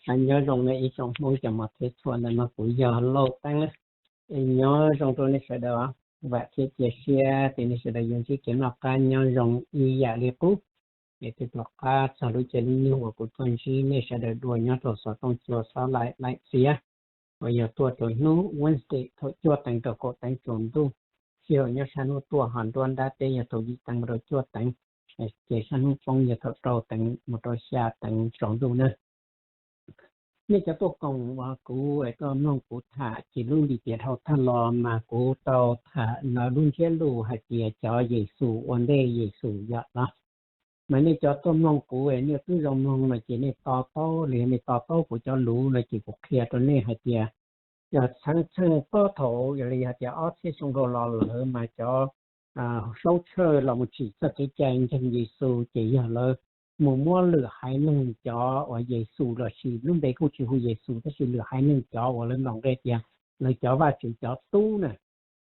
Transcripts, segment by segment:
Nyob zoo nej ib tsoom Hmoob cov mos thiab txhua ntawm no, kuv yog Lauj Teeb. Nyob zoo rau nej sawv daws, vam thiab cia siab tias nej sawv daws yuav ntsib kev noj qab nyob zoo ib yam li qub. Es thiab tom qab txog lub caij lub nyoog uas kuv tuaj ntsib nej sawv daws dua nyob rau xov tooj cua xob laim laim txiav, uas yog tuaj rau hnub Wednesday thaum cuaj teev rau kaum teev tsaus ntuj. Sij hawm nyob sab hnub tuaj ho nruab nrab teb yog thaum yim teev mus rau cuaj teev, ces sab hnub poob yog thaum rau teev mus rau xya teev tsaus ntuj na. Nej cov tuaj koom uas kuv, tuaj mloog kuv tham ces lub npe tias dhau tag los mas kuv tau tham no lub ntsiab lus hais tias cov Yexus ua ntej Yexus yom los. Mas nej cov tuaj mloog kuv, nej twb zoo mloog no ces nej to taub li, nej to taub kuv cov lus no ces kuv qhia rau nej hais tias, yog txheej txheej pob thaum yog li hais tias ob txhiab xyoo dhau los lawm mas cov saub tshawj los mus tsim txoj kev cai ntseeg Yexus ces yog lawv mus muab lwm haiv neeg cov uas Yexus los sis lub npe kuj tsis hu Yexus tab sis lwm haiv neeg cov uas lawv ntaus nqe tias lawv cov Vajtswv cov tub na,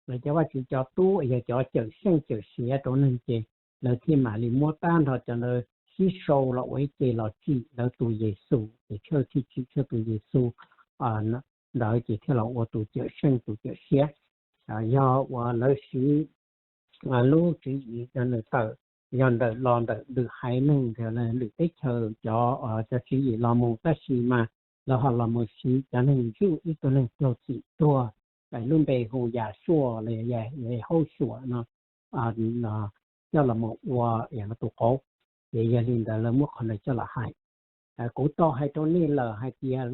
lawv cov Vajtswv cov tub yog cov cawm seej cawm siav rau neeg ces lawv thiaj mam li muab tag nrho cov ntawd sib sau los ua ib ce los tsim lawv tus Yexus ces tshawj thiaj tsim tshawj tus Yexus ntawd ces thiaj los ua tus cawm seej tus cawm siab. Yog uas lawv siv lub tswv yim yog nws tawm, yog ntawm los ntawm lwm haiv neeg, lwm teb chaws cov, cov tswv yim los mus tab sis mas lawv ho los mus siv cov neeg Jew ib tug neeg raug txim tuag, lub npe hu Yahshua los Yehaushuas no, coj los mus ua tus qauv. Ces yog li ntawd lawv muab qhov ntawd coj los hais. Kuv tau hais rau nej lawm hais tias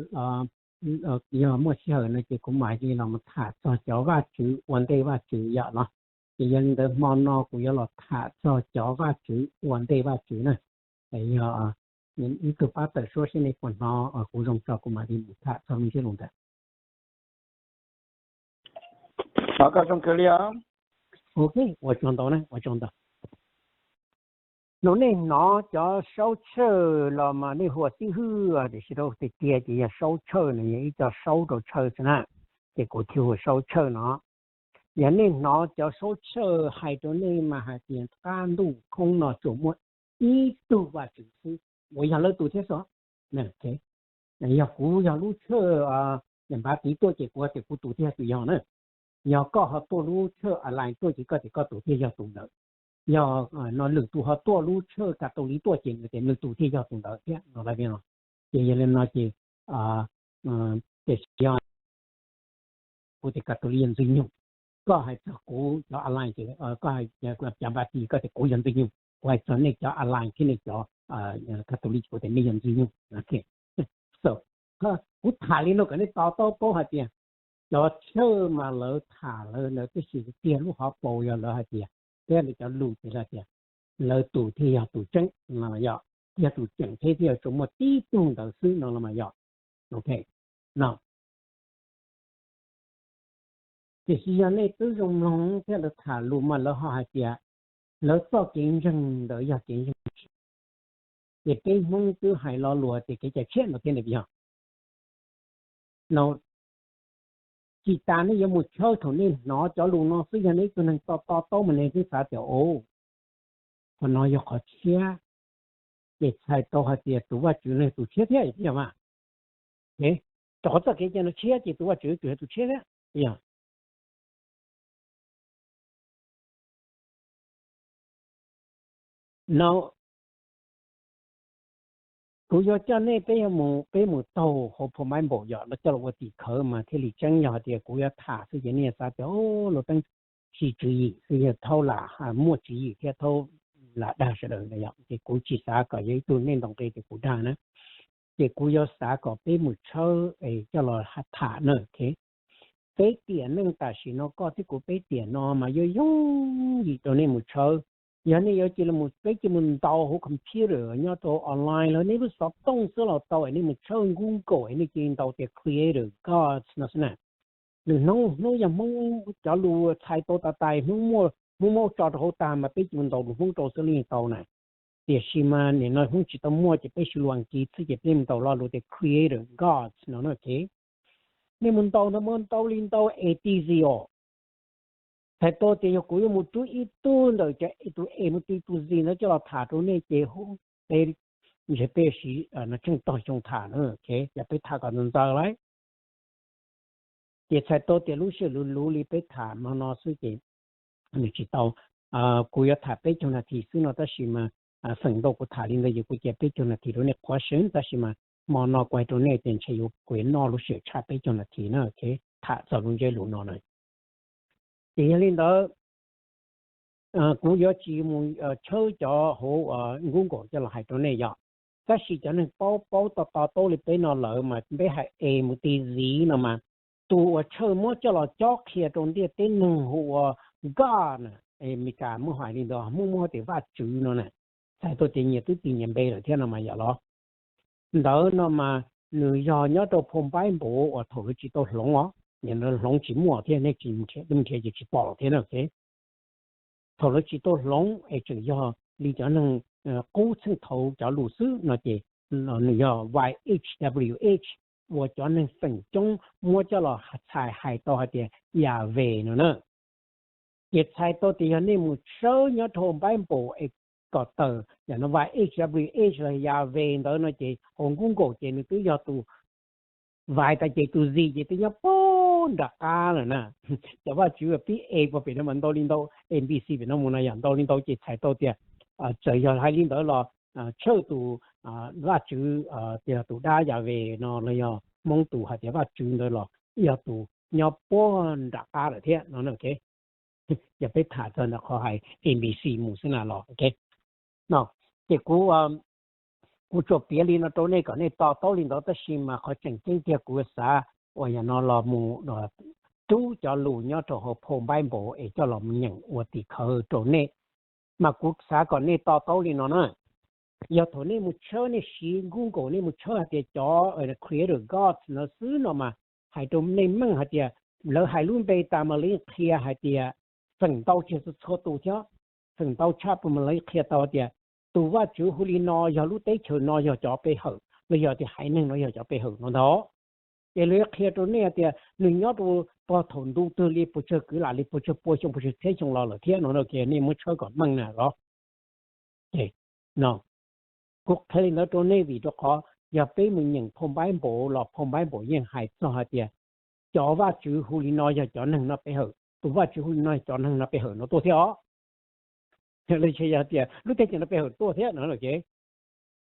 yog muaj sij hawm no ces kuv mam li los mus tham txog cov Vajtswv ua ntej Vajtswv yom los. Ces yog li ntawd hmo no kuv yuav los tham txog cov Vajtswv ua ntej Vajtswv na. Yog ib tug pab tawm suab seb nej puas hnov kuv zoo tso kuv mam li mus tham txog lub ntsiab lus ntawd. Ua tsaug ntau na, ua tsaug ntau. Nov nej hnov cov saub tshawj los mas nej hu ua xib hwb tiam sis rau tiag tiag ces yog saub tshawj no yog ib co saub rau tshawj xwb na, ces kuv thiaj hu ua saub tshawj no. Yog nej hnov cov saub tshawj hais rau nej mas hais tias qab ntuj khoob no tsuas muaj ib tug Vajtswv xwb uas yog lawv tus thiab xwb. Yog kuv yog lub tshawj npav tiv tuaj ces kuv tias kuv tus thiaj tus yog na. Yog koj ho tuaj lub tshawj alai tuaj ces koj tias koj tus thiaj yog tus ntawd. Yog no lwm tus ho tuaj lub tshawj Catholic tuaj ces nws tias nws tus thiaj yog tus ntawd thiab no. Ces yog li no ces, tiam sis yog kuv tias Catholic yog Ntxwg Nyoog, koj hais txog kuv cov alai ces, koj cov npav tiv koj tias kuv yog Ntxwg Nyoog, kuv hais txog nej cov alai thiab nej cov Catholic kuv tias nej yog Ntxwg Nyoog. Kuv tham li no kom nej to taub paub hais tias cov tshawj mas lawv tham lawv ntawd tab sis tiag lub hauv paus yog lawv hais tias, thiab lawv cov lus ces lawv tias lawv tus thiaj yog tus tseeb no yog, thiaj yog tus tseem thiab thiaj yog tsuas muaj tib tug ntawd xwb no los mas yog. Ok, no tiam sis yog nej twb zoo mloog thiab lawv tham lus mas lawv ho hais tias lawv txoj kev ntseeg ntawd yog kev ntseeg tshiab. Ces peb Hmoob twb hais lo lus tias kev cai tshiab no thiab ne yog. Tsis tas nej yuav mus tshawb thaum nej hnov cov lus no xwb, yog nej ib tug neeg to to taub mas nej twb xav tias, o, qhov no yog qhov tshiab, ces txhais tau hais tias tus Vajtswv no yog tus tshiab thiab, yog mas. Rau qhov txoj kev cai no tshiab ces tus Vajtswv tsuas yog tus tshiab thiab, yog. No kuv yuav coj nej peb yuav mus, peb mus taug hauv phau Bible yom, los coj los ua tim khawv mas thiaj li tseeb. Yog hais tias kuv yuav tham xwb ces nej yuav xav tias, o, Lauj Teeb tsis tswv yim xwb, yog thaub lam muaj tswv yim thiab thaub lam dag sawv daws na yom. Ces kuv tsis xav kom yog ib tug nej ntaus nqe tias kuv dag na. Ces kuv yuav xav kom peb mus tshawb es coj los tham na. Peb tiam neej tam sim no koj thiab kuv peb tiam no mas yooj yooj yim rau nej mus tshawb. Yog nej yuav cia li mus, peb cia mus ntaus hauv computer nyob rau online los nej lub xov tooj xwb los tau es nej mus tshawb Google es nej cia li ntaus tias Creator, Gods no xwb na. Lwm hnub hnub yog Hmoob cov lus txhais tau tas tas, Hmoob muab, Hmoob muab tso rau hauv tag mas peb cia mus ntaus lus Hmoob rau xwb los yeej tau na. Tiam sis mas nim no Hmoob tsis tau muaj ces peb siv lus Askiv xwb ces peb mus ntaus lo lus tias Creator, Gods no na. Nej mus ntaus no mus ntaus li ntaus A to Z os. Txhais tau tias yog kuv yuav mus rub ib tug ntawm cov tus A mus rau tus Z ntawd coj los tham rau nej ces peb ntshe peb siv no tsheej tog xyoo tham na, yog peb tham kom ntxaws ntxaws lawm. Ces txhais tau tias lub sij hawm luv luv li peb tham hmo no xwb ces nws tsis tau. Kuv yuav tham peb caug nas this xwb no tab sis mas feem ntau kuv tham li ntawd ces kuv cia peb caug nas this rau nej qhuav seev, tab sis mas hmo no kuv hais rau nej tias ntshe yuav kuv yuav noj lub sij hawm tshaj peb caug nas this na, tham txog lub ntsiab lus no na. Ces yog li ntawd, kuv yuav tsis mus tshawb cov hauv Google coj los hais rau nej yom. Tab sis cov neeg paub paub to to taub li peb no lawm mas peb hais A mus ti Z no mas, tus uas Church muab coj los cob qhia rau ntiaj teb neeg hu ua God na, Meskas muab hais li ntawd, Hmoob muab tias Vajtswv no na, txhais tau tias nyias twb tis nyias npe lawm thiab no mas yom los. Ntawd no mas nws yog nyob rau phau Npaib Npaum uas thaum lawv tsis tau hloov os, hloov tsis muaj thiab, nej tsis nrhiav ces tsis pom lawm thiab na. Thaum lawv tsis tau hloov es tseem yog li cov neeg qub txheej thaud cov lus xwb no ces nws yog Y H W H, uas cov neeg feem coob muab coj los txhais hais tau hais tias Yahweh no na. Ces txhais tau tias yog nej mus tshawb nyob rau Npaib Npaum es kom tawm yam no Y H W H los Yahweh ntawd no ces hauv Google ces nws twb yog tus Y tas ces tus Z ces twb nyob puag nram qab lawm na. Cov Vajtswv pib A puag pem no mas ntau li ntau, A B C pem no mus no yog ntau li ntau ces txhais tau tias txawm yog hais li ntawd los Church tus Vajtswv, tias tus dab Yahweh no los yog Hmoob tus hais tias Vajtswv ntawd los yog tus nyob puag nram qab lawm thiab no. Yog peb tham txog ntawm qhov hais A B C mus xwb na los. No ces kuv, kuv tsuas piav li no rau nej kom nej to taub li ntawd tab sis mas qhov tseem ceeb tiag kuv xav uas yam no los mus rub cov lus nyob rau hauv phau Npaib Npaum es coj los mus nyeem ua tim khawv rau nej, mas kuv xav kom nej to taub li no na. Yog thaum nej mus tshawb, nej siv Google nej mus tshawb hais tias cov Creator Gods no xwb no mas hais rau nej meej hais tias lawv hais lub npe tas mas lawv yeej qhia hais tias feem ntau tsis txhua tus thiab, feem ntau tshaj plaws mas lawv qhia tau tias tus Vajtswv hu li no yog lub teb chaws no yog cov pe hawm los yog tias haiv neeg no yog cov pe hawm no ntag. Ces lawv qhia rau nej tias nws nyob rau puag thaum ntu twg li, puas tsawg kwv lam li, puas tsawg pua xyoo, puas tsawg txhiab xyoo los lawm thiab no, nej muab tshawb kom meej na los. Kuv qhia li ntawd rau nej vim rau qhov yog peb mus nyeem phau Npaib Npaum los phau Npaib Npaum yeej hais txog hais tias cov Vajtswv hu li no yog cov neeg no pe hawm, tus Vajtswv hu li no cov neeg no pe hawm no tuaj thiab os. Yog li ces yog tias lub teb chaws no pe hawm tuaj thiab no.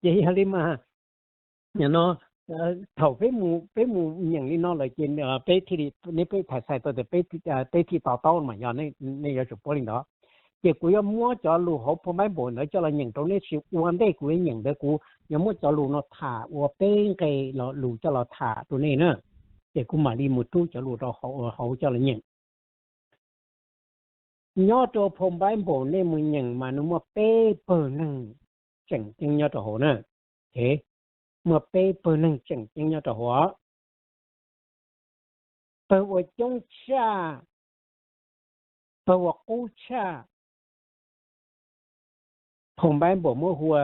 Ces yog li mas no thaum peb mus nyeem li no lawm ces peb thiaj li, nej peb tham xais tau tias peb thiaj to taub mas yog nej yuav tsum paub li ntawd. Ces kuv yuav muab cov lus hauv phau Npaib Npaum ntawd coj los nyeem rau nej, tab sis ua ntej kuv yuav nyeem ntawd kuv yuav muab cov lus no tham ua peb nqe lus coj los tham rau nej na. Ces kuv mam li mus rub cov lus rau hauv coj los nyeem. Nyob rau phau Npaib Npaum nej mus nyeem mas nws muaj peb pawg neeg tseem ceeb nyob rau hauv na. Muaj peb pawg neeg tseem ceeb nyob rau hauv. Pawg uas coob tshaj, pawg uas qub tshaj, phau Npaib Npaum muab hu ua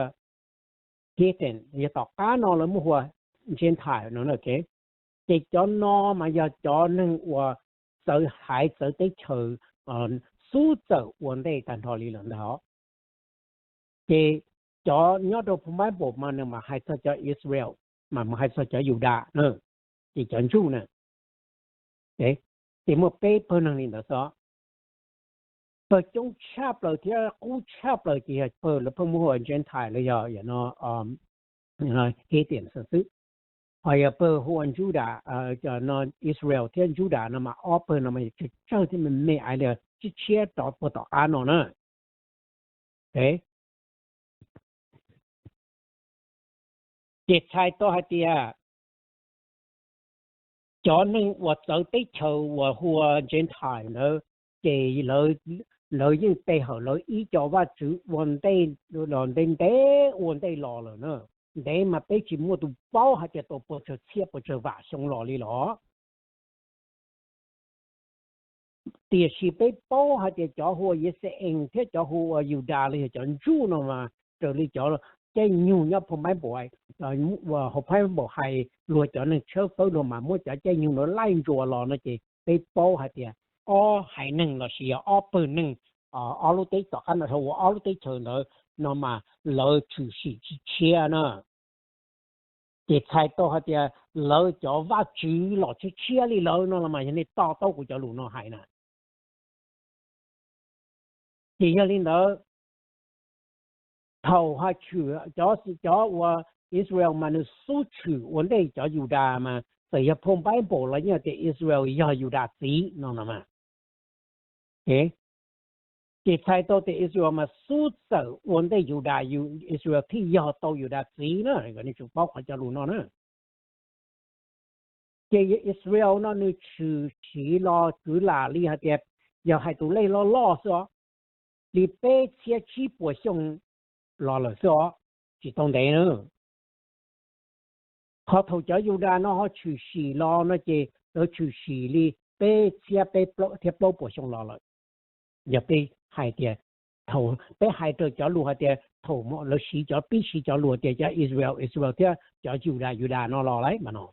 heathen, yog tom qab no lawv muab hu ua Gentile no. Ces cov no mas yog cov neeg uas txawv haiv txawv teb chaws xub txawm ua ntej tag nrho li lawm ntag. Ces cov nyob rau phau Npaib Npaum mas nws mam hais txog cov Israel, mas mus hais txog cov Yudas na, ces cov Ntsuj na. Ces muaj peb pawg neeg li ntawd xwb. Pawg coob tshaj plaws thiab qub tshaj plaws ces yog pawg lawv pheej muab hu ua Gentile los yog no heathen xwb. Ho yog pawg hu ua Judas, Israel thiab Judas no mas ob pawg no mas tsawg tsawg thiab me me aiv li tsib tshiab rov puag tom qab no na. Ces txhais tau hais tias cov neeg uas txawv teb chaws uas hu ua Gentile ntawd, ces lawv yeej pe hawm lawv ib co vaj tswv ua ntej, ntev ntev ua ntej los lawm na. Ntev mas peb tsis muaj tus paub hais tias tau puas tsawg txhiab puas tsawg vam xyoo los li los. Tiam sis peb paub hais tias cov hu ua Yixalayees thiab cov hu ua Yudas los yog cov Ntsuj no mas raws li cov caij nyoog nyob phau Npaib Npaum, hauv Npaib Npaum hais luag cov neeg tshawb fawb luag mas muab cov caij nyoog no laij ntsuas los no ces peb paub hais tias ob haiv neeg los sis yog ob pawg neeg, ob lub teb tom qab no hu ua ob lub teb chaws ntawd no mas lawv tshwm sim tsis tshiab na. Ces txhais tau hais tias lawv cov vaj tswv los tshiab tshiab li lawv no los mas yog nej to taub kuv cov lus no hais na. Ces yog li ntawd, thaum cov, cov uas Israel mas nws xub tshwm ua ntej cov Yudas mas txawm yog phau Npaiv Npaum los yeej tias Israel yog Yudas txiv no no mas. Ces txhais tau tias Israel mas xub txawm ua ntej Yudas, Israel thiaj yog tau Yudas txiv na, kom nej tsum paub qhov cov lus no na. Ces Israel no nws tshwm sim los kwv lam li hais tias, yog hais tus lej loj loj xwb os, li peb txhiab tsib puas xyoo los lawm xwb os, tsis tau ntev na. Qhov thaum cov Yudas no ho tshwm sim los no ces lawv tshwm sim li peb txhiab peb plaub thiab plaub puas xyoo los lawm. Yog peb hais tias, thaum peb hais raws cov lus hais tias thaum lawv siv cov, pib siv cov lus tias cov Israel, Israel thiab cov Yudas, Yudas no los lawm mas no.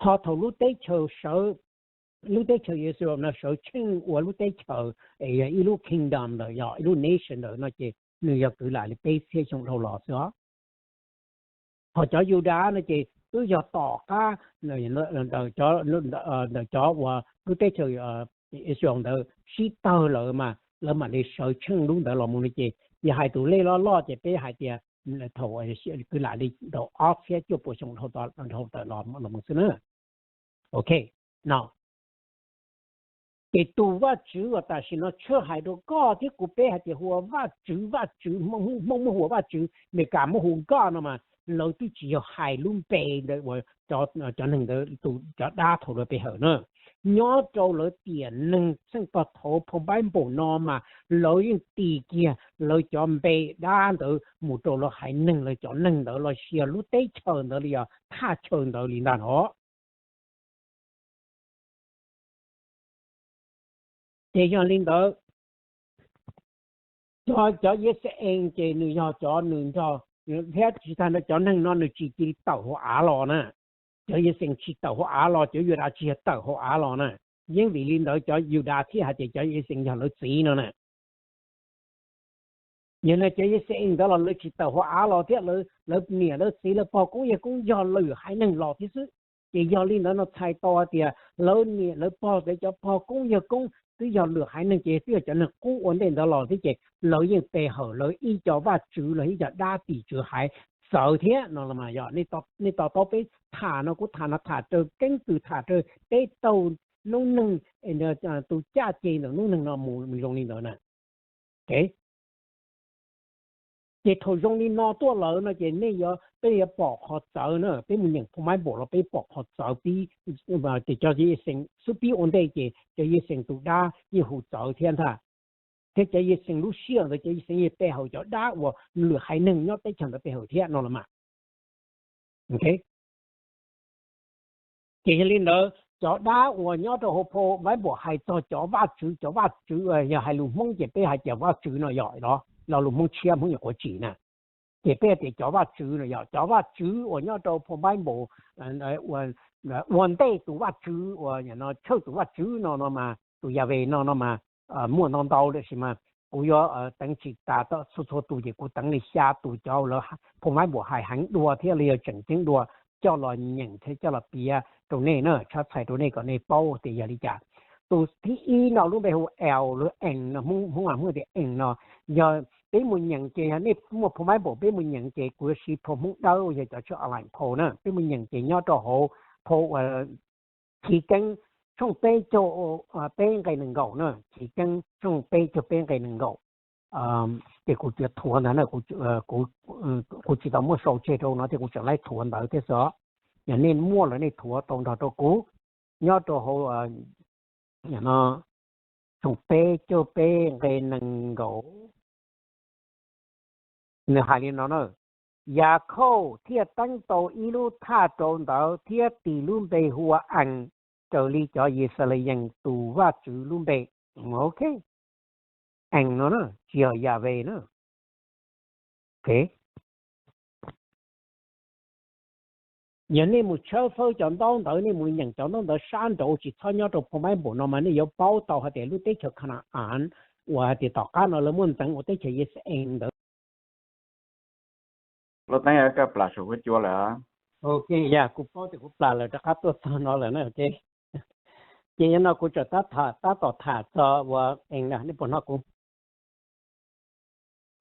Ho thaum lub teb chaws sawv, lub teb chaws Israel no sawv tsheej ua lub teb chaws, yog ib lub kingdom ntawm, yog ib lub nation ntawm no ces nws yog kwv lam li peb txhiab xyoo dhau los xwb os. Ho cov Yudas no ces twb yog tom qab ntawm cov uas lub teb chaws Israel ntawd sib tawg lawm mas lawv mam li sawv tsheej lub ntawd los mus no ces yog hais tus lej loj loj ces peb hais tias thaum kwv lam li rau ob txhiab cuaj puas xyoo dhau tawm los mus xwb na. Ok, no ces tus Vajtswv uas tam sim no tshwj hais rau koj thiab kuv peb hais tias hu ua Vajtswv, Vajtswv, Hmoob muab hu ua Vajtswv, Meskas muab hu ua God no mas lawv twb tsis yog hais lub npe ntawd uas cov neeg ntawd, cov dab thaum lawv pe hawm na. Nyob rau lawv tiam neeg txheej tog thaud phau Npaiv Npaum no mas lawv yeej tis kiag lawv cov npe dab ntawd mus rau lawv haiv neeg, lawv cov neeg ntawd los sis yog lub teb chaws ntawd li yog thaj chaw ntawd li ntag no. Ces yog li ntawd, cov Yixayees ces nws yog cov nws nrog, thiab tsis tag ntawd cov neeg no nws tsis cia li tawm hauv av los na. Cov Yixayees tsis tawm hauv av los, cov Yudas tsis yog tawm hauv av los na. Yeej vim li ntawd cov Yudas thiaj hais tias cov Yixayees yog lawv txiv no na. Yog no cov Yixayees ntawd los lawv tsis tawm hauv av los thiab, lawv niam lawv txiv lawv pog koob yawg koob yog lwm haiv neeg los thiab xwb. Ces yog li ntawd no txhais tau hais tias lawv niam lawv pog ntawd cov pog koob yawg koob twb yog lwm haiv neeg ces twb yog cov neeg qub ua ntej ntawd los thiab ces lawv yeej pe hawm lawv ib co vaj tswv los ib co dab tim tswv haiv txawv thiab no los mas yog. Nej to taub peb tham no kuv tham no tham raws keeb kwm tham raws peb taug noob neeg, tus caj ces ntawm noob neeg no mus zoo li ntawd na. Ces thaum zoo li no tuaj lawm no ces nej, peb yuav pom qhov txawv na, peb mus nyeem phau Npaiv Npaum los peb pom qhov txawv pib, ces cov Yixayees xub pib ua ntej ces cov Yixayees tus dab yeej hu txawv thiab ntag. Thiab cov Yixayees lub sij hawm ntawd cov Yixayees yeej pe hawm cov dab uas lwm haiv neeg nyob teb chaws ntawd pe hawm thiab no los mas. Ces yog li ntawd cov dab uas nyob rau hauv phau Npaiv Npaum hais txog cov vaj tswv, cov vaj tswv yog hais lus Hmoob ces peb hais tias vaj tswv no yog los lus Hmoob tshiab Hmoob nyuam qhuav tsim na. Ces peb hais tias cov vaj tswv no yog cov vaj tswv uas nyob rau phau Npaiv Npaum ua ntej tus vaj tswv uas no, tshawj tus vaj tswv no no mas tus Yas Ves no no mas muaj ntau ntau tiam sis mas kuv yuav teev tsis tas txhua txhua tus ces kuv teev li xya tus cov lawv phau Npaiv Npaum hais heev dua thiab li yog tseem ceeb dua coj los nyeem thiab coj los piav rau nej na, tshab txhais rau nej kom nej paub tias yog li cas. Tus thib ib no lub npe hu L los Ees no, Hmoob Hmoob tias Ees no. Yog peb mus nyeem ces yog nej muaj phau Npaiv Npaum peb mus nyeem ces kuv yuav siv phau Hmoob Dawb uas yog cov tshwj online phau na, peb mus nyeem ces nyob rau hauv phau Chiv Keeb tshooj peb caug peb nqe nees nkaum na, Chiv Keeb tshooj peb caug peb nqe nees nkaum. Ces kuv tsuas thuav ntawd na, kuv tsis tau muab sau tseg rau no thiab kuv tseem laib thuav ntawd thiab xwb. Yog nej muaj lawm nej thuav tau nrog rau kuv. Nyob rau hauv tshooj peb caug peb nqe nees nkaum, nws hais li no na: Yakhauj thiaj teeb tau ib lub thaj rau ntawd thiab tis lub npe hu ua Ees, raws li cov Yixalayees tus Vajtswv lub npe. Ok, Ees no na, tsis yog Yas Ves na. Yog nej mus tshawb fawb cov ntaub ntawv, nej mus nyeem cov ntaub ntawv sab nraud tsis txhob nyob rau phau Npaiv Npaum no mas nej yuav paub tau hais tias lub teb chaws Ka na-as uas hais tias tom qab no lawv muaj ntxeev ua teb chaws Yixalayees ntawd. Los teeb koj plam saum huab cua lawm. Ok, yog kuv paub tias kuv plam lawm rov qab tuaj txog no lawm na. Ok, ces yog no kuv tseem tab tom tham txog uas ees na, nej puas hnov kuv?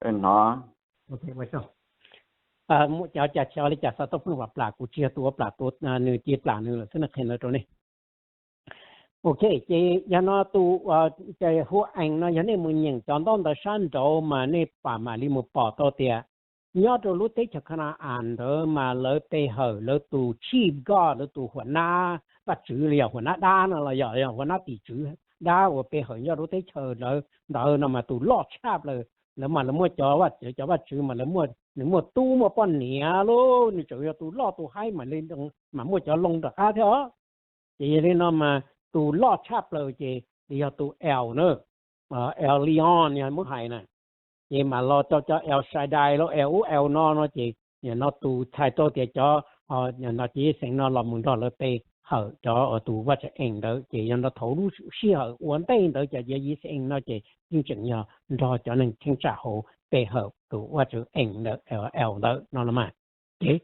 Hnov. Cov cas xyov li cas xov tooj pheej plam plam, kuv tsis yog tus ua plam, tus nws cia plam nws lawm xwb, nws qhia ntawd rau nej. Ok, ces yog no tus hu ees no yog nej mus nyeem cov ntaub ntawv sab nraud mas nej pam mam li mus pom tau tias nyob rau lub teb chaws Kana-as ntawd mas lawv pe hawm lawv tus chief god, lawv tus huam nab, vaj tswv los yog huam nab dab no los yog huam nab tim tswv dab uas pe hawm nyob lub teb chaws ntawd no mas tus loj tshaj plaws. Lawv mas lawv muaj cov vaj tswv, cov vaj tswv mas lawv muaj, nws muaj tub muaj poj niam lauj, nws tseem yog tus loj tus haib mam li, mam muaj cov loo rov qab thiab os. Ces yog li no mas tus loj tshaj plaws ces yog tus El na, El Elyon yog muab hais na. Ces mam los rau cov El Shaddai los El ub El no no ces no tus txhais rau tias cov no ces Yixalayees no los mus nrog lawv pe hawm cov tus vaj tswv ees ntawd. Ces yog no thaum lub sij hawm ua ntej ntawd ces cov Yixalayees no ces yeej tseem yog nrog cov neeg cheeb tsam hauv pe hawm tus vaj tswv ees ntawd, El ntawd no los mas. Ces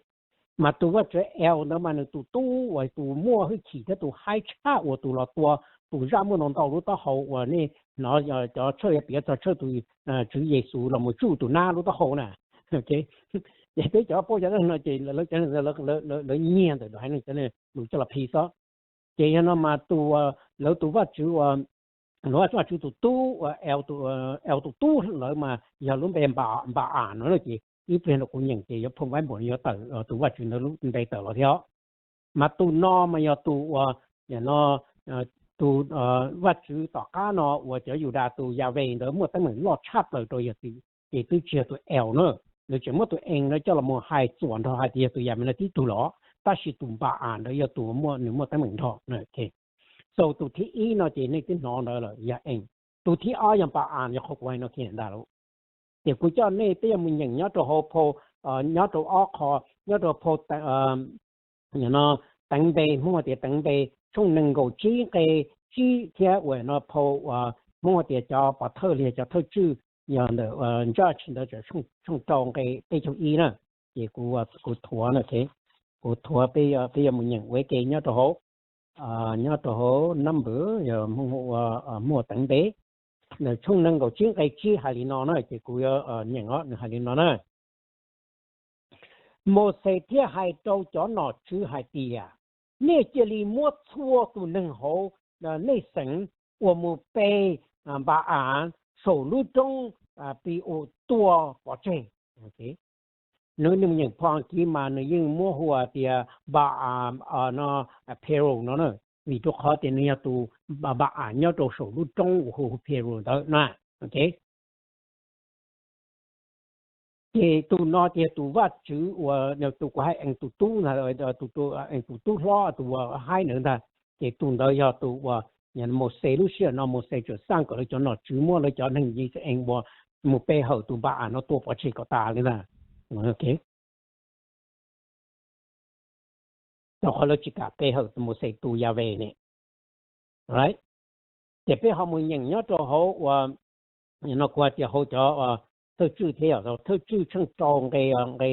mas tus vaj tswv El ntawd mas nws tus tub uas tus muaj hwj chim thiab tus haib tshaj uas tus los tua tus zaj muaj ntau ntau lub taub hau uas nej hnov cov tshawj yuav piav txog tshawj tus Tswv Yexus los mus tsuj tus nab lub taub hau na. Ces peb cov paub cov no ces lawv nyiag ntawm haiv neeg cov lus coj los phis xwb. Ces yog no mas tus, lawv tus vaj tswv uas, lawv vaj tswv tus tub uas El tus tub lawv mas yog lub npe Npa-am no ces ib pliag no kuv nyeem ces yuav phooj vaib npaum yuav tawm tus vaj tswv ntawd lub npe tawm los thiab. Mas tus no mas yog tus uas, no, tus vaj tswv tom qab no uas cov Yudas tus Yahweh ntawd muaj teeb meem loj tshaj plaws rau yog tus, ces twb tsis yog tus El na. Nws tseem muab tus ees ntawd coj los mus hais txuas nrog hais tias yog tus Yahweh no tib tug los, tab sis tus Npa-am ntawd yog tus nws muaj teeb meem nrog. Xaus tus thib ib no ces nej twb hnov ntawd lawm yog ees, tus thib ob yog Npa-am, yog qhov kuv hais no kiag ntag lauj. Ces kuv coj nej peb yuav mus nyeem nyob rau hauv phau, nyob rau ob qho, nyob rau phau Teev Npe, Hmoob hais tias Teev Npe tshooj nees nkaum tsib nqe tsib thiab uas no phau Hmoob hais tias cov pov thawj li cov thawj tswj, yog ntawm Judges ntawd tshooj rau nqe peb caug ib na. Ces kuv thuav na, kuv thuav peb yuav mus nyeem ua ke nyob rau hauv, nyob rau hauv Numbers, yog Hmoob hu ua Teev Npe, tshooj nees nkaum tsib nqe tsib hais li no na, ces kuv yuav nyeem os, nws hais li no na. Mauxes thiaj hais rau cov nom tswv hais tias, nej cia li muab txhua tus neeg hauv nej xeev uas mus pe Npa-am saum lub roob Pi-us tua pov tseg. Nws nyeem phau Askiv mas nws yeej muab hu tias Npa-am no, Peor no na, vim rau qhov tias nws yog tus Npa-am nyob rau saum lub roob uas hu Peor ntawd na. Ces tus no ces tus vaj tswv uas tus kuv hais ees tus tub ntag, tus, ees tus tub hlob tus uas haib ntawd ntag. Ces tus ntawd yog tus uas Mauxes lub sij hawm no Mauxes tseem xaj kom lawv cov nom tswv muab lawv cov neeg Yixalayees uas mus pe hawm tus Npa-am no tua pov tseg kom tas li ntag. Rau qhov lawv tsis kam pe hawm Mauxes tus Yahweh ne. Ces peb ho mus nyeem nyob rau hauv uas, no kuv hais tias hauv cov thawj tswj thiab, yog thawj tswj tshooj rau nqe, nqe,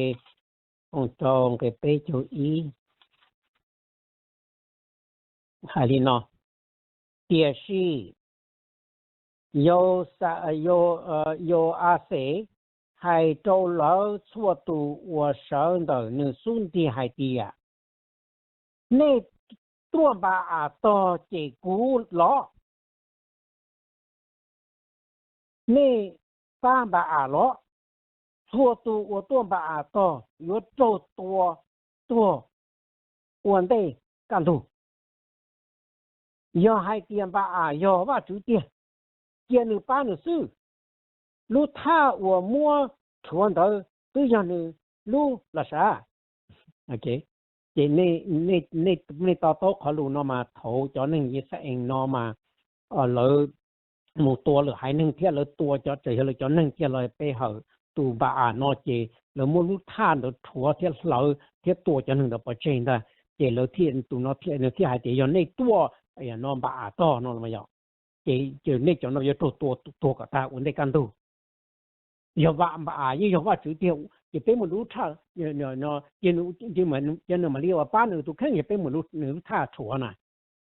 tshooj rau nqe peb caug ib hais li no: Tiam sis Yauxaxes hais rau lawv txhua tus uas sawv ntawm nws xub ntiag hais tias, nej tuaj Npa-am tog ces kuv los. Nej pab Npa-am los. Txhua tus uas tuaj Npa-am tog yuav raug tua tuag ua ntej kaj ntug. Yog hais tias Npa-am yog Vajtswv tiag, cia nws pab nws xwb. Lub thaj uas muab rhuav ntawd twb yog nws lub los sav. Ces nej to taub qhov lus no mas thaum cov neeg Yixalayees no mas lawv mus tua lwm haiv neeg thiab lawv tua cov, txawm yog lawv cov neeg kiag los pe hawm tus Npa-am no ces lawv muab lub thaj ntawd rhuav thiab hlawv thiab tua cov neeg ntawd pov tseg ntag. Ces lawv thiaj, tus no thiaj, nws thiaj hais tias yog nej tuaj no Npa-am tog no los yog. ces nej cov no yuav raug tua tuag kom tag ua ntej kaj ntug. Yog Vam Npa-as yeej yog Vajtswv tiag, ces peb mus lub tshaj, ces nws mam li ua pab nws tus kheej, yog peb mus nws lub tshaj rhuav na,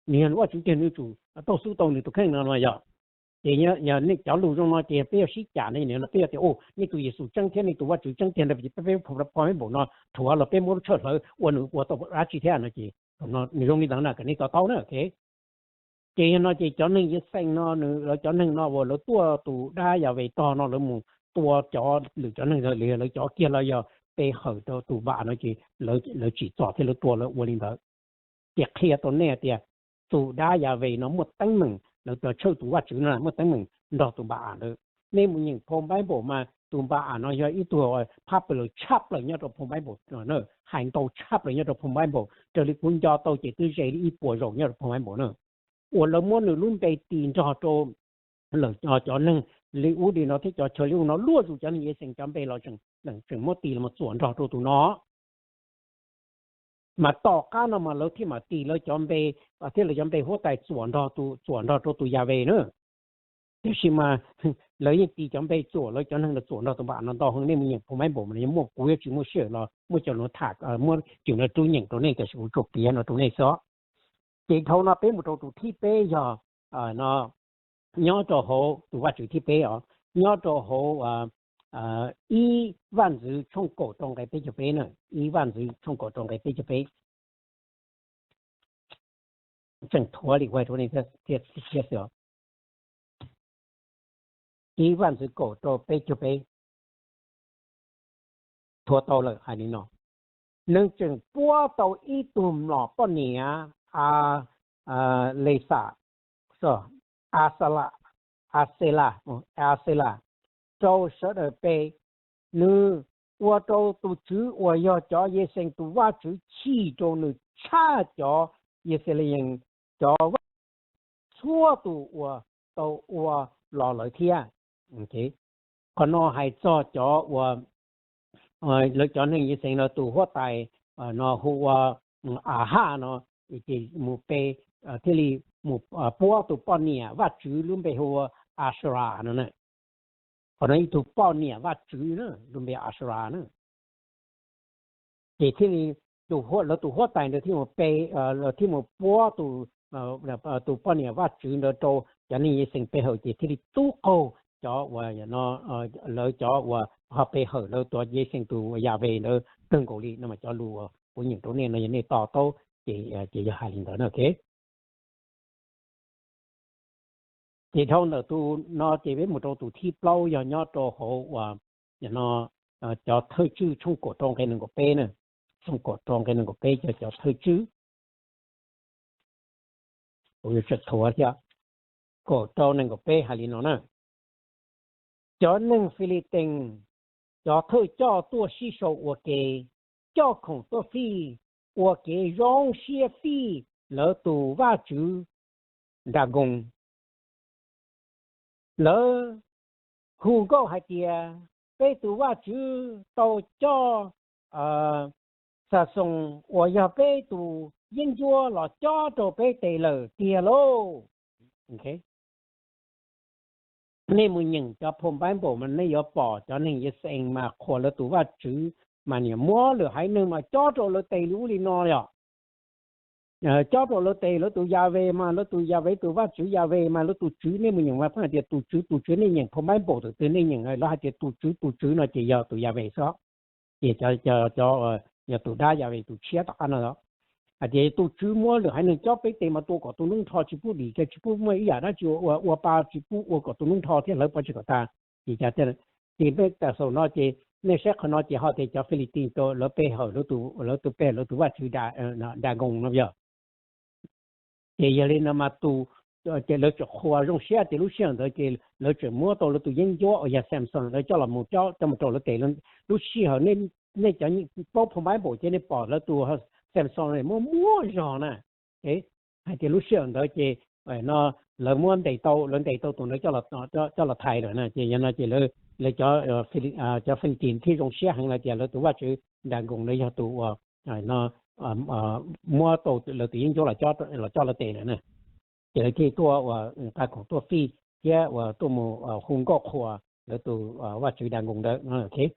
nws yog Vajtswv tiag nws tsum taug xub tau nws tus kheej no no yog. Ces yog nej cov lus zoo no ces peb yuav sib cam ne, peb yuav tias, u, nej tus Yexus tseeb thiab nej tus Vajtswv tseeb tiag ntag, peb pho mab npaum no rhuav los peb muab lub tshaj hlawv ua nws ua tau dab tsi thiab no ces nws zoo li ntawd na, kom nej to taub na. Ces yog no ces cov neeg Yexees no nws lawv cov neeg no uas lawv tuaj tus dab Yaves tog no lawv mus tua cov lwm cov neeg, lawv cov kiag los yog pe hawm rau tus Vam no ces lawv tsim txom thiab lawv tua lawv ua li ntawd. Ces qhia tau nej tias tus dab Yaves no muaj teeb meem, lawv tshawj tus Vajtswv no muaj teeb meem nrog tus Npa-as ntawd. Nej mus nyeem phau Npaiv Npaum mas tus Npa-as no yog ib tug phab pawg lug tshaj plaws nyob rau phau Npaiv Npaum, hais ntau tshaj plaws nyob rau phau Npaiv Npaum, raws li kuv nco tau ces twb ze li ib puas zaus nyob rau phau Npaiv Npaum na. Uas lawv muab nws lub npe tis nrog rau cov neeg li ub li no thiab cov chaw li ub no luaj zus cov neeg Yexees cov npe los tseem muab tis los txuam nrog rau tus no. Mas tom qab no mas lawv thiaj mam tis lawv cov npe, thiab lawv cov npe huab tais txuam nrog, txuam nrog rau tus Yaves na. Tiam sis mas lawv yeej tis cov npe txuam lawv cov neeg los txuam nrog tus Npa-as no ntau heev. Nej mus nyeem phau Npaiv Npaum mas muaj, kuv yuav tsis muaj sij hawm los muaj cov no tham, muab cov no rub nyeem rau nej, tiam sis kuv tsuas piav no rau nej xwb. Ces dhau no peb mus rau tus thib peb yog no, nyob rau hauv tus Vajtswv thib peb os, nyob rau hauv ib Vaj Ntxwv tshooj kaum rau nqe peb caug peb na, ib Vaj Ntxwv tshooj kaum rau nqe peb caug peb. Tseem thuav li ua rau nej thiab xwb os. Ib Vaj Ntxwv kaum rau peb caug peb, thuav tau lawm hais li no: Nws tseem puab tau ib tug mlom poj niam Alexas, Axela, Axela, Axela, rau sawv daws pe. Nws ua rau tus Tswv uas yog cov Yexees tus Vajtswv chim rau nws tshaj cov Yixalayees cov vaj txhua tus uas tau ua los lawm thiab. Qhov no hais txog cov uas lawv cov neeg Yixalayees no tus huab tais no hu ua Ahaj no, ces mus pe, thiaj li mus puab tus poj niam vaj tswv lub npe hu ua Asera no na. Qhov no ib tug poj niam vaj tswv na, lub npe Asera na. Ces thiaj li lawv tus huab tais ntawd thiaj mus pe, thiaj mus puab tus poj niam vaj tswv ntawd rau cov neeg Yixalayees pe hawm, ces thiaj li tub qaug cov uas lawv cov uas ho pe hawm lawv tus Yixalayees tus Yaves ntawd kawg nkaus li no. Mas cov lus uas kuv nyeem rau nej no yog nej to taub ces, ces yog hais li ntawd na. Ces dhau ntawm tus no ces peb mus rau tus thib plaub yog nyob rau hauv uas no cov thawj tswj tshooj kaum rau nqe nees nkaum peb na. Tshooj kaum rau nqe nees nkaum peb yog cov thawj tswj. Kuv yuav tsum thuav thiab. Kaum rau nees nkaum peb hais li no na: Cov neeg Filitees cov thawj coj tuaj sib sau ua ke, coj khoom tuaj fij, ua kev zoo siab fij lawv tus vaj tswv Dagoos. Lawv hu nkauj hais tias, Peb tus vaj tswv tau coj Xaxoos uas yog peb tus yeeb ncuab los cob rau peb tes lawm tiag lauj. Nej mus nyeem cov phau Npaiv Npaum mas nej yuav pom cov neeg Yixalayees mas qhuas lawv tus vaj tswv mas niam muab lwm haiv neeg mas cob rau lawv tes li ub li no yom. Cob rau lawv tes, lawv tus Yaves mas lawv tus Yaves tus vaj tswv Yaves mas lawv tus tswv, nej mus nyeem mas pheej hais tias tus tswv tus tswv, nej nyeem phau Npaiv Npaum thaum twg nej nyeem lawv hais tias tus tswv tus tswv no ces yog tus Yaves xwb. Ces cov, yog tus dab Yaves tus tshiab tom qab no hais tias tus tswv muab lwm haiv neeg cob peb tes mas tua kom tu noob nrho tsis pub dim kiag, tsis pub muaj ib yam dab tsi ua pa, tsis pub ua kom tu noob nrho thiab hlawv pov tseg kom tag. Ces, ces peb tam xaus no ces nej saib qhov no ces ho tias cov Filitees lawv pe hawm lawv tus, lawv tus pe hawm lawv tus vaj tswv Dagoos no yog. Ces yog li no mas tus, ces lawv tseem qhuas zoo siab tias lub sij hawm ntawd ces lawv tseem muab tau lawv tus yeeb ncuab uas yog Xaxoos ntawd coj los mus cob coj mus rau lawv tes. Lub sij hawm nej cov paub phau Npaiv Npaum ces nej pom lawv tus Xaxoos muaj muaj zog na. Hais tias lub sij hawm ntawd ces no lawv muab ntes tau, lawv ntes tau tus ntawd coj los thaiv lawm na. Ces yog no ces lawv, cov, cov Filitees thiaj zoo siab heev lawm tias lawv tus vaj tswv Dagoos ntawd yog tus uas no muab tau lawv tus yeeb ncuab los coj lawv tes lawm na. Ces lawv thiaj tuaj ua nqa khoom tuaj fij thiab uas tuaj mus hu nkauj qhuas lawv tus Vajtswv Dagoos ntawd.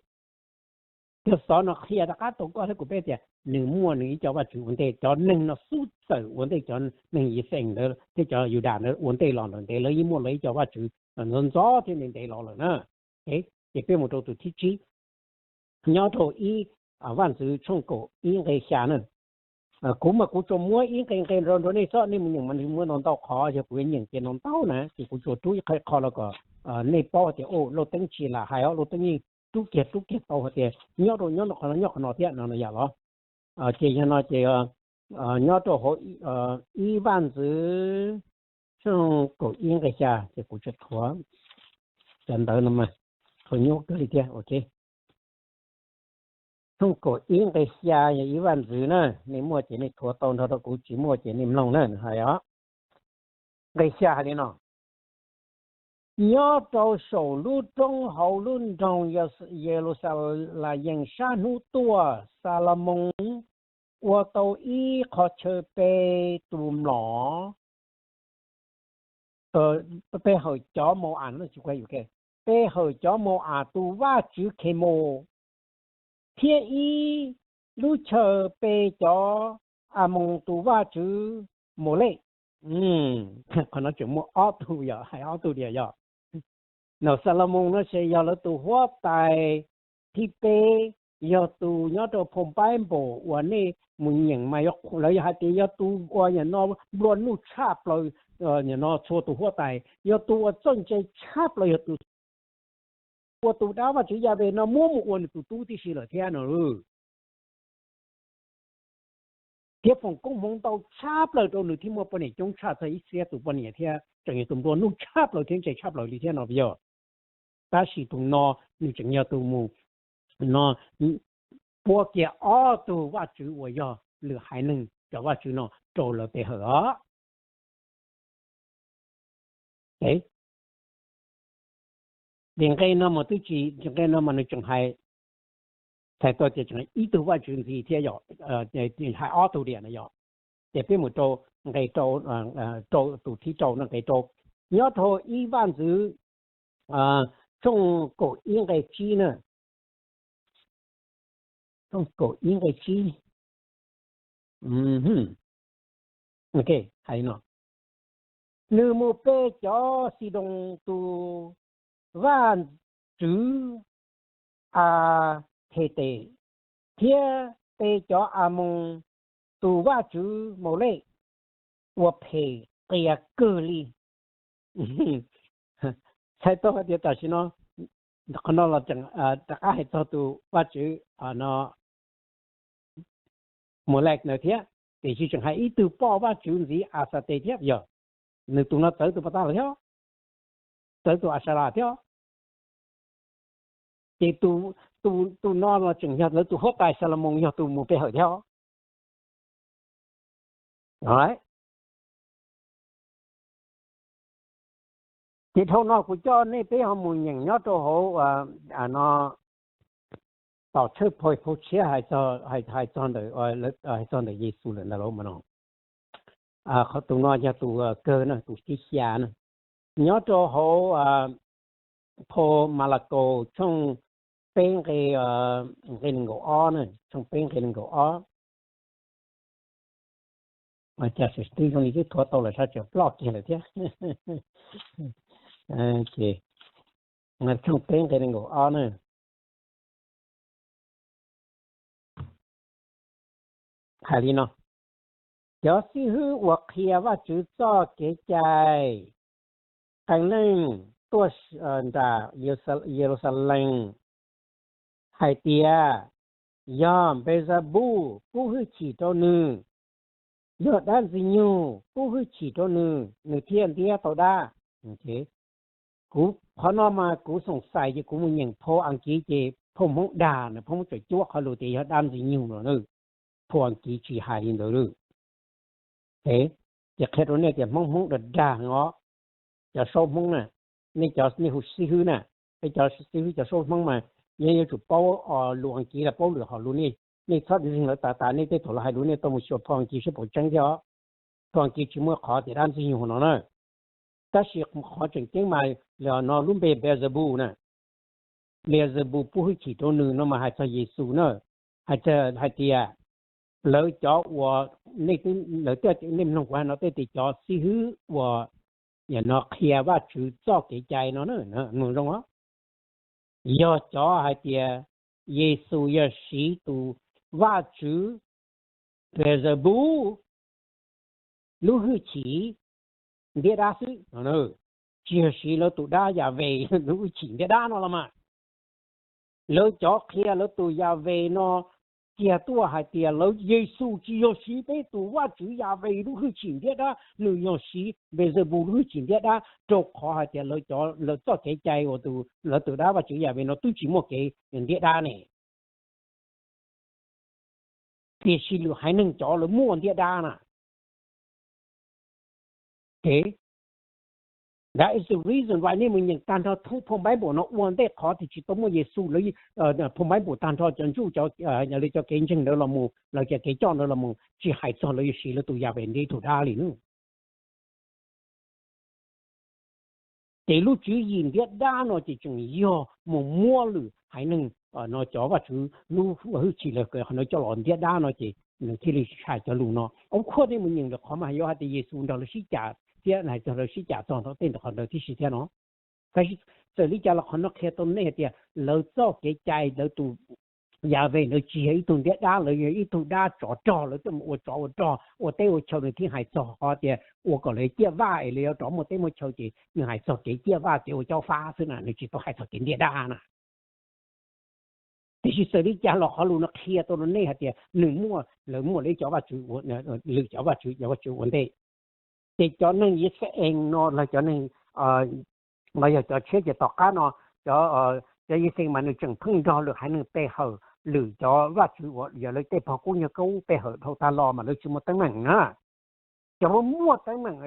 Cov xov no qhia rov qab tau koj thiab kuv peb tias nws muaj nws ib co vajtswv ua ntej. Cov neeg no xub txawm ua ntej cov neeg Yixalayees ntawd thiab cov Yudas ntawd ua ntej los lawm ntev, lawv yeej muaj lawv ib co vajtswv ntxov ntxov thiab ntev ntev los lawm na. Ces peb mus rau tus thib tsib, nyob rau ib Vaj ntxwv tshooj kaum ib nqe xya na. Kuv mas kuv tsuas muab ib nqe nqe rau nrog nej xwb, nej mus nyeem mas nws muaj ntau ntau qhov, yog kuv yuav nyeem ces ntau ntau na, ces kuv tsuas rub ib qho ib qho los kom nej paub tias, o, Lauj Teeb tsis lam hais os, Lauj Teeb yeej rub kiag rub kiag tau hais tias nyob rau nyob qhov no nyob qhov no thiab no yom los. Ces yog no ces nyob rau hauv ib Vaj ntxwv tshooj kaum ib nqe xya, ces kuv tsuas thuav cov ntawv no mas thuav nyuaj kawg li thiab. Tshooj kaum ib nqe xya yog ib Vaj ntxwv na, nej muaj ces nej thuav tau nrog rau kuv, tsis muaj ces nej mloog na, nws hais os. Nqe xya hais li no: Nyob rau saum lub roob hauv lub nroog Yeluxalees sab hnub tuaj, Xalamos ua tau ib qho chaw pe tus mlom, pe hawm cov Mau-am, pe hawm cov Mau-am tus vaj tswv Khemus, thiab ib lub chaw pe cov Amoos tus vaj tswv Maulej. Qhov no tseem muaj ob tug yom, hais ob tug diam yom. Nws Xalamos no ces yog lawv tus huab tais thib peb, yog tus nyob rau phau npaib npaum uas nej mus nyeem mas lawv yog hais tias yog tus uas nim no nplua nuj tshaj plaws, nim no txhua tus huab tais, yog tus uas txawj ntse tshaj plaws, yog tus uas tus dab Vajtswv Yahweh no muab mus ua nws tus tub tib si lawm thiab no. Thiab foom koob hmoov ntau tshaj plaws rau nws thiab muaj poj niam coob tshaj txog ib txhiab tus poj niam thiab tseem yog tus nplua nuj tshaj plaws thiab ntse tshaj plaws li thiab no yog. Tab sis tus no nws tseem yog tus mus no puab kiag ob tug vaj tswv uas yog lwm haiv neeg cov vaj tswv no rau lawv pe hawm os. Ces nqe no mas twb tsis, nqe no mas nws tseem hais, txhais tau tias tseem ib tug vaj tswv ntxiv thiab yom, hais ob tug diam no yom. Ces peb mus rau nqe rau, tus thib rau no, nqe rau, nyob rau ib Vaj ntxwv tshooj kaum ib nqe tsib na, tshooj kaum ib nqe tsib. Hais li no: Nws mus pe cov Xidoos tus vaj tswv Akhetes thiab pe cov Amoos tus vaj tswv Maulej ua phem qias kawg li. Txhais tau hais tias tam sim no, qhov no los tseem rov qab hais txog tus vaj tswv no Maulej ntawd thiab, tiam sis tseem hais ib tug poj vaj tswv ntxiv Axates thiab yog, nws tus no txawv tus pas tas lawm thiab, txawv tus Axalas thiab. Ces tus no los tseem yog lawv tus huab tais Xalamos yog tus mus pe hawm thiab. Ces dhau no kuv coj nej peb ho mus nyeem nyob rau hauv no, tom tshawj phau tshiab hais txog ntawm, hais txog ntawm Yexus lawm ntawd los mas no. Qhov tus no yog tus kawg na, tus thib xya na, nyob rau hauv phau Malakaus tshooj peb nqe, nqe nees nkaum ob na, tshooj peb nqe nees nkaum ob. Cas twb zoo li twb thuav tau lawm sab tseem ploj kiag lawm thiab. Tshooj peb nqe nees nkaum ob na, hais li no: Cov xib hwb uas qhia Vajtswv txoj kev cai qee leej tuaj nram Yeluxalees hais tias, yog Npexabus pub hwj chim rau nws, yog dab ntxwg nyoog pub hwj chim rau nws, nws thiaj ntiab tau dab. Kuv qhov no mas kuv xoom xais ces kuv mus nyeem phau Askiv ces phau Hmoob dag na, phau Hmoob tseem cuab qhov lus tias yog dab ntxwg nyoog no, phau Askiv tsis hais li ntawd. Ces qhia rau nej tias Hmoob Hmoob dag dag os, cov saub Hmoob na, nej cov nej hu xib hwb na, peb cov xib hwb cov saub Hmoob mas yeej yuav tsum paub lus Askiv los paub lwm hom lus, nej txhob zeeg lawv tas tas, nej tej thaum lawv hais lus nej tau mus xyuas phau Askiv seb puas tseeb thiab os. Txoj kev tsis muaj qhov tias dab ntxwg nyoog no na. Tab sis qhov tseem ceeb mas no lub npe Beelzebub na, Beelzebub pub hwj chim rau nws no mas hais txog Yexus na, hais tias lawv cov uas, nej mloog kuv hais no tej tias cov xib hwb uas no qhia Vajtswv txoj kev cai no, mloog zoo, yog cov hais tias Yexus yog siv tus vaj tswv Beelzebub lub hwj chim ntiab dab xwb, tsis yog siv lawv tus dab Yaves lub hwj chim ntiab dab no los mas. Lawv cov qhia lawv tus Yaves no kiag tuaj hais tias lawv, Yexus tsis yog siv peb tus Vajtswv Yaves lub hwj chim ntiab dab, nws yog siv Beelzebub lub hwj chim ntiab dab, rau qhov hais tias lawv cov, lawv txoj kev cai uas tus, lawv tus dab Vajtswv Yaves no twb tsis muaj kev ntiab dab ne. Tiam sis lwm haiv neeg cov lawv muaj ntiab dab na. That is the reason why nej mus nyeem tag nrho thoob phau Npaiv Npaum no ua ntej qhov tias tsis tau muaj Yexus, phau Npaiv Npaum tag nrho cov Jew, cov kev ntseeg ntawd los mus, lawv cov kev coj ntawd los mus tsis hais txog lawv yuav siv lawv tus Yaves ntiab ib tug dab li na. Ces lub tswv yim ntiab dab no ces tseem yog mus muab lwm haiv neeg no cov Vajtswv lub hwj chim lawv qhov no coj los ntiab dab no ces nws thiaj li tshaj cov lus no. Ua khuaj nej mus nyeem lawm qhov mas yuav hais tias Yexus nrog lawv sib cam thiab hais txog lawv sib cam txog tej ntawm qhov ntawd tib si thiab no. Tab sis txawm li cas los qhov no qhia tau nej hais tias lawv txoj kev cai, lawv tus Yaves ntawd tsis yog ib tug ntiab dab, lawv yog ib tug dab tsov rog, lawv tuaj mus ua tsov ua rog ua teb ua chaw, nws thiaj hais txog qhov tias ua kom lawv ciaj vaj es lawv yuav rov muaj teb muaj chaw ces nws hais txog kev ciaj vaj kev ua cob fab xwb na, nws tsis tau hais txog kev ntiab dab na. Tiam sis txawm li cas los qhov lus no qhia tau rau nej hais tias nws muaj, lawv muaj lawv cov vaj tswv, lwm cov vaj tswv, cov vaj tswv ua ntej. Ces cov neeg Yixalayees no los cov neeg, los yog cov tshiab ces tom qab no cov, cov Yixalayees mas nws tseem pheej nrog lwm haiv neeg pe hawm, lwm cov vaj tswv uas yog lawv tej pog kub nyuag kub pe hawm dhau tag los mas lawv tsis muaj teeb meem na. Cov muaj teeb meem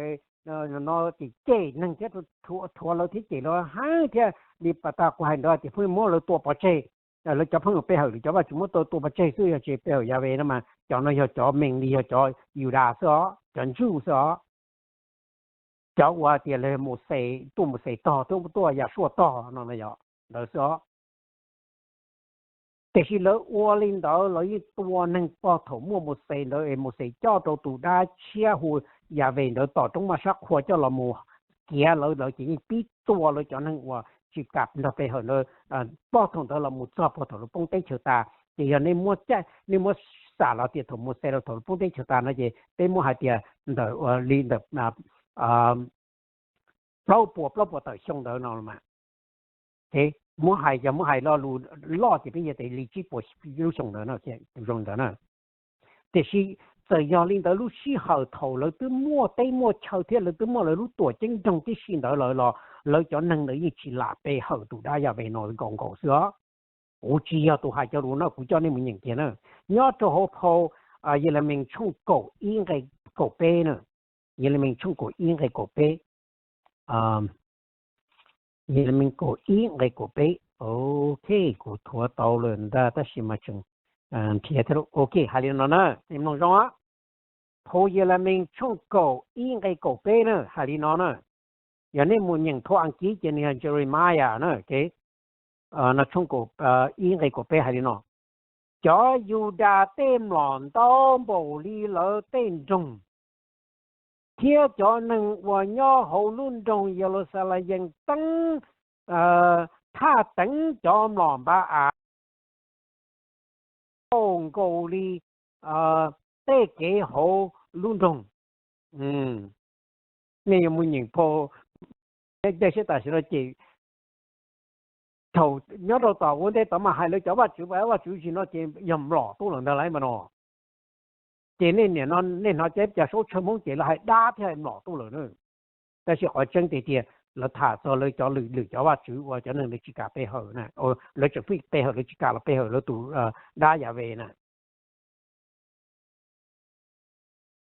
no ces cem neeg thiab, rhuav lawv thiab cem lawv heev thiab li pas tas kuv hais ntawd tias pheej muab lawv tua pov tseg. Lawv cov pheej pe hawm lwm cov vaj tswv muab tua pov tseg xwb, yog tsis pe hawm Yaves no mas cov no yog cov mees li yog cov Yudas xwb os, cov Jew xwb os. Cov uas tias lawv Mauxes, tuaj Mauxes tog, tuaj Yahshua tog no yog ntawd xwb os. Tiam sis lawv ua li ntawd lawv yeej tua neeg pog thaum muaj Mauxes ntawd es Mauxes coj rau tus dab tshiab hu Yaves ntawd tom roob maj sab qhua coj los mus kiav lawv, lawv ces yeej pib tua lawv cov neeg uas tsis kam nrog pe hawm ntawd pog thaum ntawd los mus txog pog thaum lawv poob teb chaws tas. Ces yog nej muab, nej muab xam los tias thaum Mauxes los thaum lawv poob teb chaws tas no ces peb muab hais tias ntawm li ntawm plaub puas, plaub puas tawm xyoo ntawd no mas, muab hais, yog muab hais lo lus loj ces peb yog tias li tsib puas lub xyoo ntawd, zoo ntawd na. Tiam sis txawm yog li ntawd lub sij hawm thaum lawv twb muaj teb muaj chaw thiab lawv twb muaj lawv lub tuam ceeb nroog tib si ntawd lawm los lawv cov neeg ntawd yeej tsis lam pe hawm tus dab Yaves no nkaus nkaus xwb os. Kuv tsis yog tus hais cov lus no, kuv coj nej mus nyeem kiag na. Nyob rau hauv phau Yelemees tshooj kaum ib nqe kaum peb na. Yelemees tshooj kaum ib nqe kaum peb. Yelemees kaum ib nqe kaum peb. Ok, kuv thuav tau lawm ntag tab sis mas tseem nrhiav thiab. Ok, hais li no na, nej mloog zoo. Phau Yelemees tshooj kaum ib nqe kaum peb na hais li no na. Yog nej mus nyeem phau Askiv ces nws yog Jeremiah na. No tshooj ib nqe kaum peb hais li no: Cov Yudas tej mlom ntau npaum li lawv tej nroog, thiab cov neeg uas nyob hauv lub nroog Yeluxalees teeb, thaj teev cov mlom Npa-as ntau nkaus li tej kev hauv lub nroog. Nej yuav mus nyeem phau, tej siab tam sim no ces thaum nyob rau tom ua ntej tod mas hais lawv cov vaj tswv, vaj tswv zim no ces yog mlom tuaj lawm ntag lauj mas no. Ces nej niam no nej hnov cov peb cov saub tsawg Hmoob ces lawv hais dab thiab hais mlom tuaj lawm na. Tab sis qhov tseeb tiag tiag lawv tham txog lawv cov lwm, lwm cov vaj tswv uas cov neeg lawv tsis kam pe hawm na, lawv tseem pheej pe hawm, lawv tsis kam los pe hawm lawv tus dab Yaves na.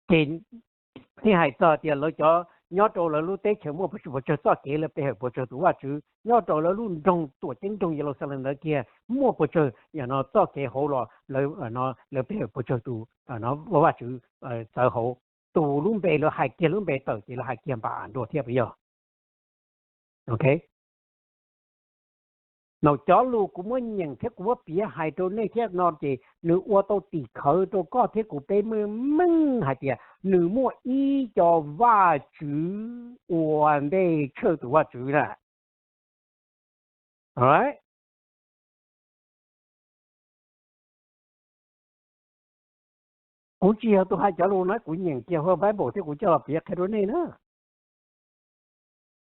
Ces thiaj hais txog tias lawv cov nyob rau lawv lub teb chaws muaj puas tsawg txoj kev lawv pe hawm puas tsawg tus vaj tswv, nyob rau lawv lub nroog tuam ceeb nroog Yeluxalees ntawd kiag muaj puas tsawg yam no txoj kev hauv los lawv pe hawm puas tsawg tus vaj tswv txawv hauv. tus lub npe lawv hais kiag lub npe tawm ces lawv hais kiag npa as dua thiab puas yog? Ok, no cov lus kuv muab nyeem thiab kuv muab piav hais rau nej thiab no ces nws ua tau tim khawv rau koj thiab kuv peb meej meej hais tias nws muaj ib co Vajtswv ua ntej tshawj tus Vajtswv na. Kuv tsis yog tus hais cov lus no, kuv nyeem kiag hauv Bible thiab kuv coj los piav qhia rau nej na.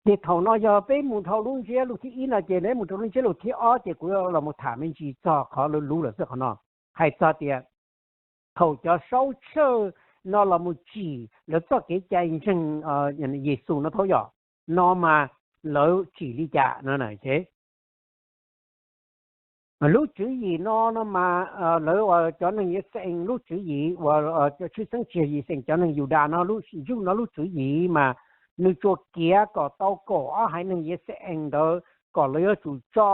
Ces thaum no yog peb mus dhau lub ntsiab lus thib ib no ces neb mus rau lub ntsiab lus thib ob ces kuv los mus tham me ntsis txog qhov lawv luv lawm xwb qhov no. Hais txog tias thaum cov saub tshawj no los mus tsim lawv txoj kev cai ntseeg Yexus no thaum yog no mas lawv tsim li cas no. Lub tswv yim no no mas lawv cov neeg Yixayees lub tswv yim uas tshwj xeeb tsis yog Yixayees, cov neeg Yudas no lub, Yuj no lub tswv yim mas nws tsuas kiav kom tau kaum ob haiv neeg Yixayees ntawd kom lawv yuav tsum tso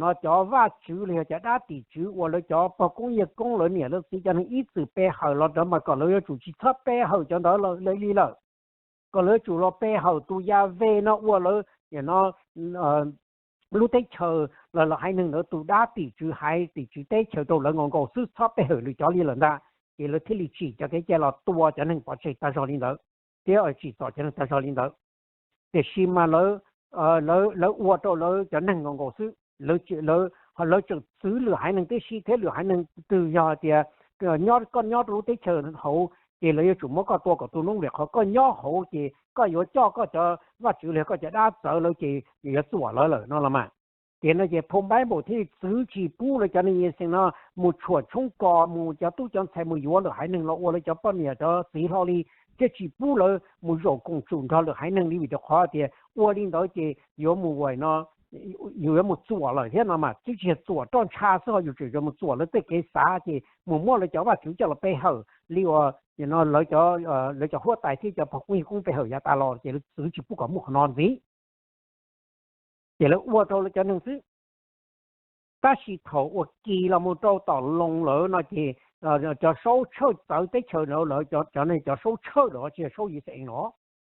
no cov vaj tswv los yog cov dab tim tswv uas lawv cov pog koob yawg koob lawv niam lawv txiv cov neeg ib txwm pe hawm los ntawd mas kom lawv yuav tsum tsis txhob pe hawm cov ntawd li lawm, kom lawv yuav tsum los pe hawm tus Yahweh no ua lawv no lub teb chaws los lawv haiv neeg ntawd tus dab tim tswv haiv tim tswv teb chaws rau lawv nkaus nkaus xwb, txhob pe hawm lwm cov li lawm ntag. Ces lawv thiaj li tsim cov kev cai los tua cov neeg pov tseg tag zog li ntawd thiab tsim txom cov neeg tag zog li ntawd. Tiam sis mas lawv ua rau lawv cov neeg nkaus nkaus xwb, lawv tseem txwv lwm haiv neeg tib si thiab lwm haiv neeg twg yog tias koj nyob rau lub teb chaws hauv ces lawv yuav tsum muab koj tua kom tu noob vim qhov koj nyob hauv ces koj yuav coj koj cov vaj tswv los yog koj cov dab txawv lawv ces yuav txuam lawv lawm no los mas. Ces no ces phau Npaiv Npaum thiaj li txwv tsis pub lawv cov neeg Yixayees no mus tshuam tshoob kos mus cov tub cov ntxhais mus yuav lwm haiv neeg los ua lawv cov poj niam cov txiv hlo li, thiab tsis pub lawv mus zaum koom tsum nrog lwm haiv neeg li vim rau qhov tias ua li ntawd ces yuav mus ua no, yus yuav mus txuam lawm thiab no mas twb tsis yog txuam roj ntsha xwb ho yus tseem yuav mus txuam lawv tej kev xav ces mus muab lawv cov vaj tswv coj los pe hawm li uas no lawv cov huab tais thiab cov pog koob yawg koob pe hawm yav tas los ces lawv txwv tsis pub kom muaj qhov no ntxiv. Ces lawv ua rau lawv cov neeg xwb. Tab sis thaum uas kis los mus rau tom Loos lawm no ces cov saub tshawj txawv teb chaws lawv, cov neeg cov saub tshawj lawm tsis yog saub Yixayees los,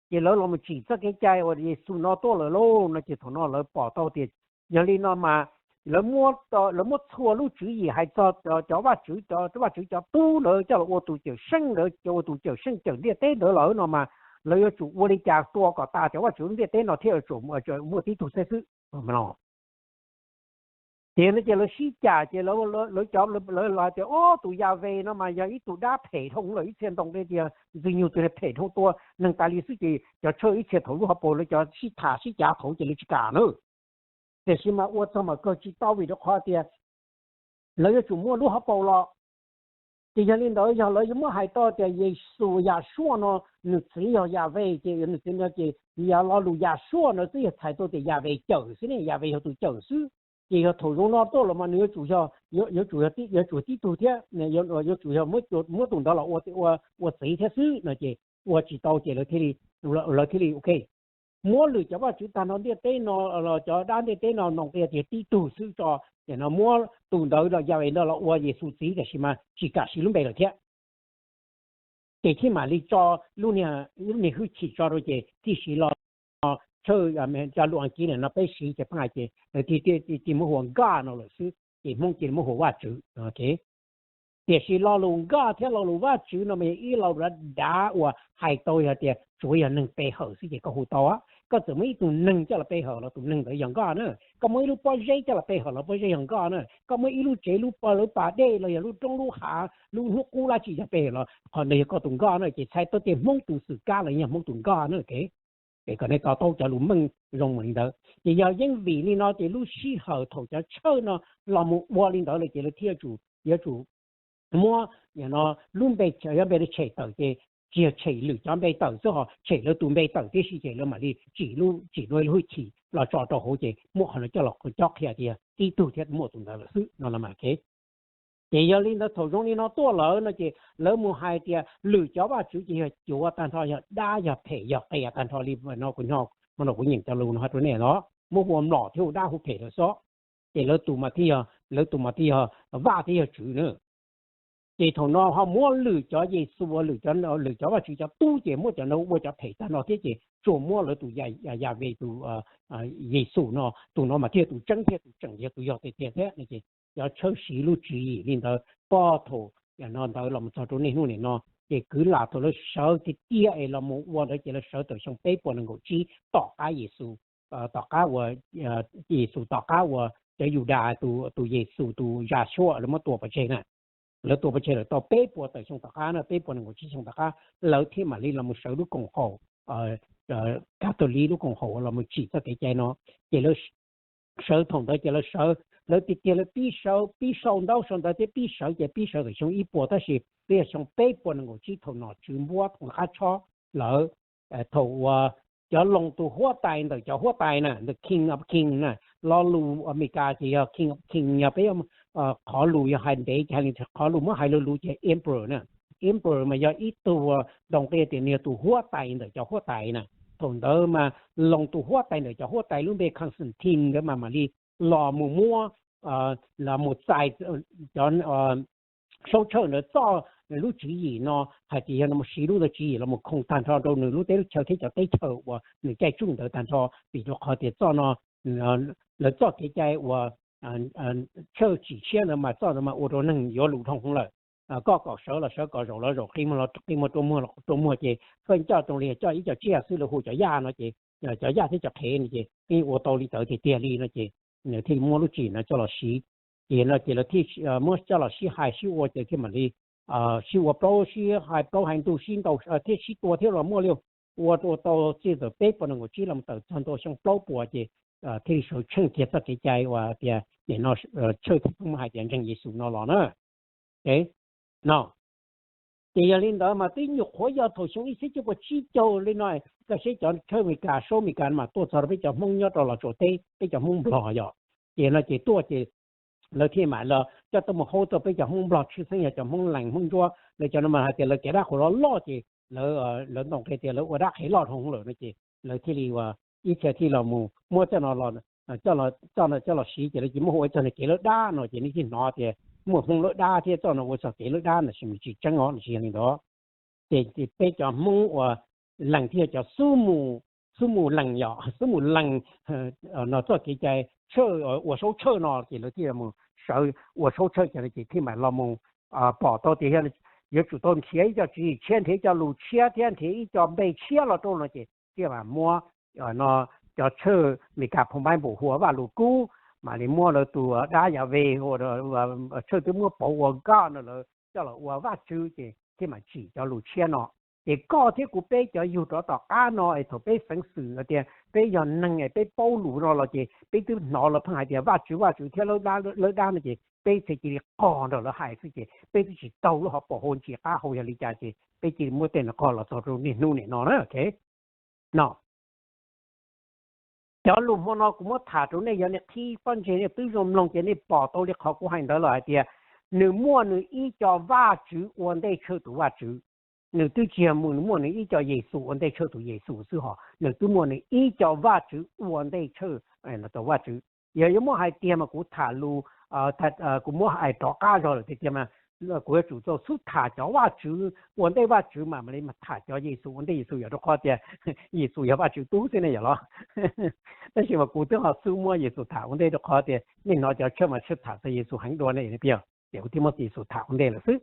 ces lawv los mus tsim txoj kev cai uas Yexus no tuaj lawm lauj no ces thaum no lawv pom tau tias yog li no mas lawv muab txhua lub tswv yim hais txog cov vaj tswv, cov vaj tswv cov tub ntawd coj los ua tus cawm seej ntawd, ua tus cawm seej cawm ntiaj teb ntawd lawm no mas lawv yuav tsum ua li cas tua kom tas cov vaj tswv ntiaj teb no thiaj muaj tib tug xwb. Ces no ces lawv sib cam ces lawv cov lawv hais tias o tus Yahweh no mas yog ib tug dab phem dhau lawm ib txhia ntoo tiag tiag, Ntxwg Nyoog tus phem dhau tua neeg tas li xwb ces cov tshawj ib txhia thaum lub hauv paus lawv cov sib tham sib cav thaum ces lawv tsis kam na. Tiam sis mas ua txog mas kawg tsis tau vim rau qhov tias lawv yuav tsum muaj lub hauv paus los. Ces yog li ntawd yog lawv yuav muab hais tau tias Yexus Yahshua no nws txiv yog Yahweh ces nws txiv no ces yog lo lus Yahshua no twb yog txhais tau tias Yahweh cawm xwb ne, Yahweh yog tus cawm xwb. Ces yog thaum zoo no tuaj los mas nws yuav tsum yog, yuav tsum yog, yuav tsum tib tug thiab, yuav tsum yog muab tus ntawd los ua txiv thiab xwb no ces ua tsis tau ces lawv thiaj li, lawv thiaj li ok, muab lwm cov vaj tswv tag nrho ntiaj teb no los cov dab ntiaj teb no noo tiag tiag tib tug xwb tso, ces no muab tus ntawd los Yahweh ntawd los ua Yexus txiv tiam sis mas tsis kam siv lub npe lawm thiab. Ces thiaj mam li tso lub niag hwj chim tso rau ces thiaj siv lo tshawj cov lus Askiv no peb siv ces pheej hais ces lawv thiaj muab hu ua God no lawm xwb ces Hmoob cia li muab hu ua Vajtswv. Tiam sis lo lus God thiab lo lus Vajtswv no mas yog ib lo lus dav uas hais tau yog tias tsuav yog neeg pe hawm xwb ces koj hu tau. Koj txawm muab ib tug neeg coj los pe hawm los tus neeg ntawd yog God na, koj muab ib lub pob zeb coj los pe hawm los pob zeb yog God na, koj muab ib lub tsev lub pawg lub pas dej los yog lub roob lub hav lub hnub qub dab tsi yog pe hawm los qhov ntawd yog koj tus God na ces txhais tau tias Hmoob tus xwm kab los yog Hmoob tus God na. Ces kom nej to taub cov lus meej zoo mus li ntawd ces yog yeej vim li no ces lub sij hawm thaum cov tshawj no los mus ua li ntawd lawm ces lawv thiaj yuav tsum muab lub npe, yuav npe li tshem tawm ces tsis yog tshem lwm cov npe tawm xwb ho tshem lawv tus npe tawm tib si ces lawv mam li tsim lub, tsim dua lub hwj chim los tso rau hauv ces muaj qhov no coj los cob qhia tias tib tug thiab muaj tus ntawd lawm xwb no los mas. Ces yog li ntawd thaum zoo li no tuaj lawm no ces lawv mus hais tias lwm cov vaj tswv ces yog cuav tag nrho, yog dab yog phem yog qias tag nrho li no kuv nyob no kuv nyeem cov lus no rau nej no muab hu ua mlom thiab hu dab hu phem lawm xwb. Ces lawv tus mas thiaj yog, lawv tus mas thiaj yog vaj thiab yog tswv na. Ces thaum no ho muab lwm cov Yexus, lwm cov, lwm cov Vajtswv cov tub ces muab cov no ua cov phem tag no thiab ces tsuas muab lawv tus Yahweh tus Yexus no, tus no mas thiaj tus tseeb thiab tus tseem yog tus yog tiag tiag thiab no. Ces cov tshawj siv lub tswv yim li ntawd pog thaum no ntawd los txog rau niaj hnub nim no. Ces kwv lam thaum lawv sawv tiag tiag es los mus ua ntawd ces lawv sawv thaum xyoo peb puas nees nkaum tsib tom qab Yexus, tom qab uas Yexus, tom qab uas cov Yudas tus Yexus tus Yahshua lawv muab tua pov tseg na. Lawv tua pov tseg lawm tau peb puas tawm xyoo tom qab na, peb puas nees nkaum tsib xyoo tom qab lawv thiaj mam li los mus sawv lub koom haum Catholic, lub koom haum uas los mus tsim txoj kev cai no. Ces lawv sawv thaum ntawd ces lawv sawv, lawv tiag tiag lawv pib sawv, pib sau ntaub sau ntawv thiab pib sawv ces pib sawv thaum xyoo ib puas, tab sis twb yog xyoo peb puas nees nkaum tsib thaum nom tswv npuab thaum qab tshob lawm. Thaum uas cov Loos tus huab tais ntawm cov huab tais na, the King of Kings na, lo lus Amelikas ces yog King of Kings, yog peb qhov lus yog hais ntev ces hais li, qhov lus muab hais lus lus ces emperor na. Emperor mas yog ib tug, ntoo qia tias nws yog tus huab tais ntawm cov huab tais na. Thaum ntawd mas Loos tus huab tais ntawm cov huab tais lub npe Constantine ntawd mas mam li los mus muab, los mus txais cov saub tshawj ntawd txoj lub tswv yim no hais tias yog no mus siv lub ntawd tswv yim los mus khoom tag nrho rau nws lub teb lub chaw thiab cov teb chaws uas nws caij tsuj ntawd tag nrho, vim rau qhov tias txoj no, lawv txoj kev cai uas tshawj tsim tshiab ntawd mas txoj ntawd mas ua rau neeg yuav lus dhau hwv lawm. Koj kom sawv los sawv, kom zaum los zaum, qi muag los qi muag, rua muag los rua muag, ces feej coj zoo li coj ib co tsiaj xwb, lawv hu cov yaj no ces, cov yaj thiab cov qhev no ces yeej ua tau li ntawd tiag tiag li no ces nws thiaj li muab lub tswv yim no coj los siv. Ces no ces lawv thiaj muab coj los sib hais sib ua ces thiaj mam li sib ua plaub sib hais, plaub hais ntug sib ntaus thiab sib tua thiab los muaj li, ua ua tau txij thaum peb puas nees nkaum tsib los tawm txog ntua xyoo plaub puas ces thiaj li sawv tsheej kiag txoj kev cai uas tias nim no tshawj thiab pheej muab hais tias ntseeg Yexus no los na. No ces yog li ntawd mas twb nyuam qhuav yog thaum xyoo ib txhiab cuaj puas tsib caug li no, koj saib cov tshawj Amelikas, saub Amelikas mas tuaj txog rau peb cov Hmoob nyob rau Los Tsuas teb, peb cov Hmoob Nplog yom. Ces no ces tuaj ces lawv thiaj mam los coj tuaj mus haub tau peb cov Hmoob Nplog, tshwj xeeb yog cov Hmoob Lees Hmoob Ntsuab, lawv cov no mas hais tias lawv kev dab qhuas loj loj ces lawv ntoo qhia tias lawv ua dab qhev loj dhau hwv lawm no ces lawv thiaj li ua ib txhia thiaj los mus muab coj no, coj no coj los siv ces lawv cia muab hu ua ib txoj kev lawb dab no ces nej thiaj hnov tias muaj Hmoob lawb dab thiab txoj no ua txoj kev lawb dab no, tab sis mas tsis tseeb os, tsis yog li ntawd. Ces peb cov Hmoob uas Lees thiab cov Xub Mus Lees yom, Xub Mus Lees no txoj kev cai tshawj, ua saub tshawj no ces lawv thiaj mus sawv ua saub tshawj ces no ces thiaj mam los mus pom tau tias yog yuav tsum tau nrhiav ib co tswv yim tshiab, nrhiav ib co lus tshiab thiab nrhiav ib co npe tshiab los rau no ces thiaj mam muab no cov tshawj Amelikas phoo Bible hu ua Vaj Lus Kub, mam li muab lawv tus dab Yahweh hu ua, tshawj twb muab pauv ua God no lawv coj los ua Vajtswv ces thiaj mam tsim cov lus tshiab no. Ces koj thiab kuv peb cov yug rov tom qab no es thaum peb xeev xwm hais tias peb yog neeg es peb paub lus no los ces peb twb hnov lawv pheej hais tias Vajtswv, Vajtswv thiab lawb dab no ces peb thiaj cia li qog nrog lawv hais xwb ces peb twb tsis taug lub hauv paus hau ntsis qab hau yog li cas ces peb cia li muab tej no qog los txog rau niaj hnub nim no na. No cov lus hmo no kuv muab tham rau nej, yog nej qhib pob ntseg nej twb zoo mloog ces nej pom tau li qhov kuv hais ntawd lawm hais tias nws muaj nws ib co Vajtswv ua ntej tshawj tus Vajtswv. Nws twb tsis yog mus nws muaj nws ib co Yexus ua ntej tshawj tus Yexus xwb hos, nws twb muaj nws ib co Vajtswv ua ntej tshawj tus Vajtswv. Yog yuav muab hais tiag mas kuv tham lus, kuv muab hais rov qab zog lawm tiag tiag mas kuv yuav tsum tau xub tham cov Vajtswv ua ntej Vajtswv mas mam li tham cov Yexus ua ntej Yexus, yog rau qhov tias Yexus yog Vajtswv tub xwb ne yom los. Tab sis mas kuv twb ho xub muab Yexus tham ua ntej rau qhov tias nej hnov cov tshawj mas tshawj tham txog Yexus heev dua ne, ces kuv thiaj muab Yexus tham ua ntej lawm xwb.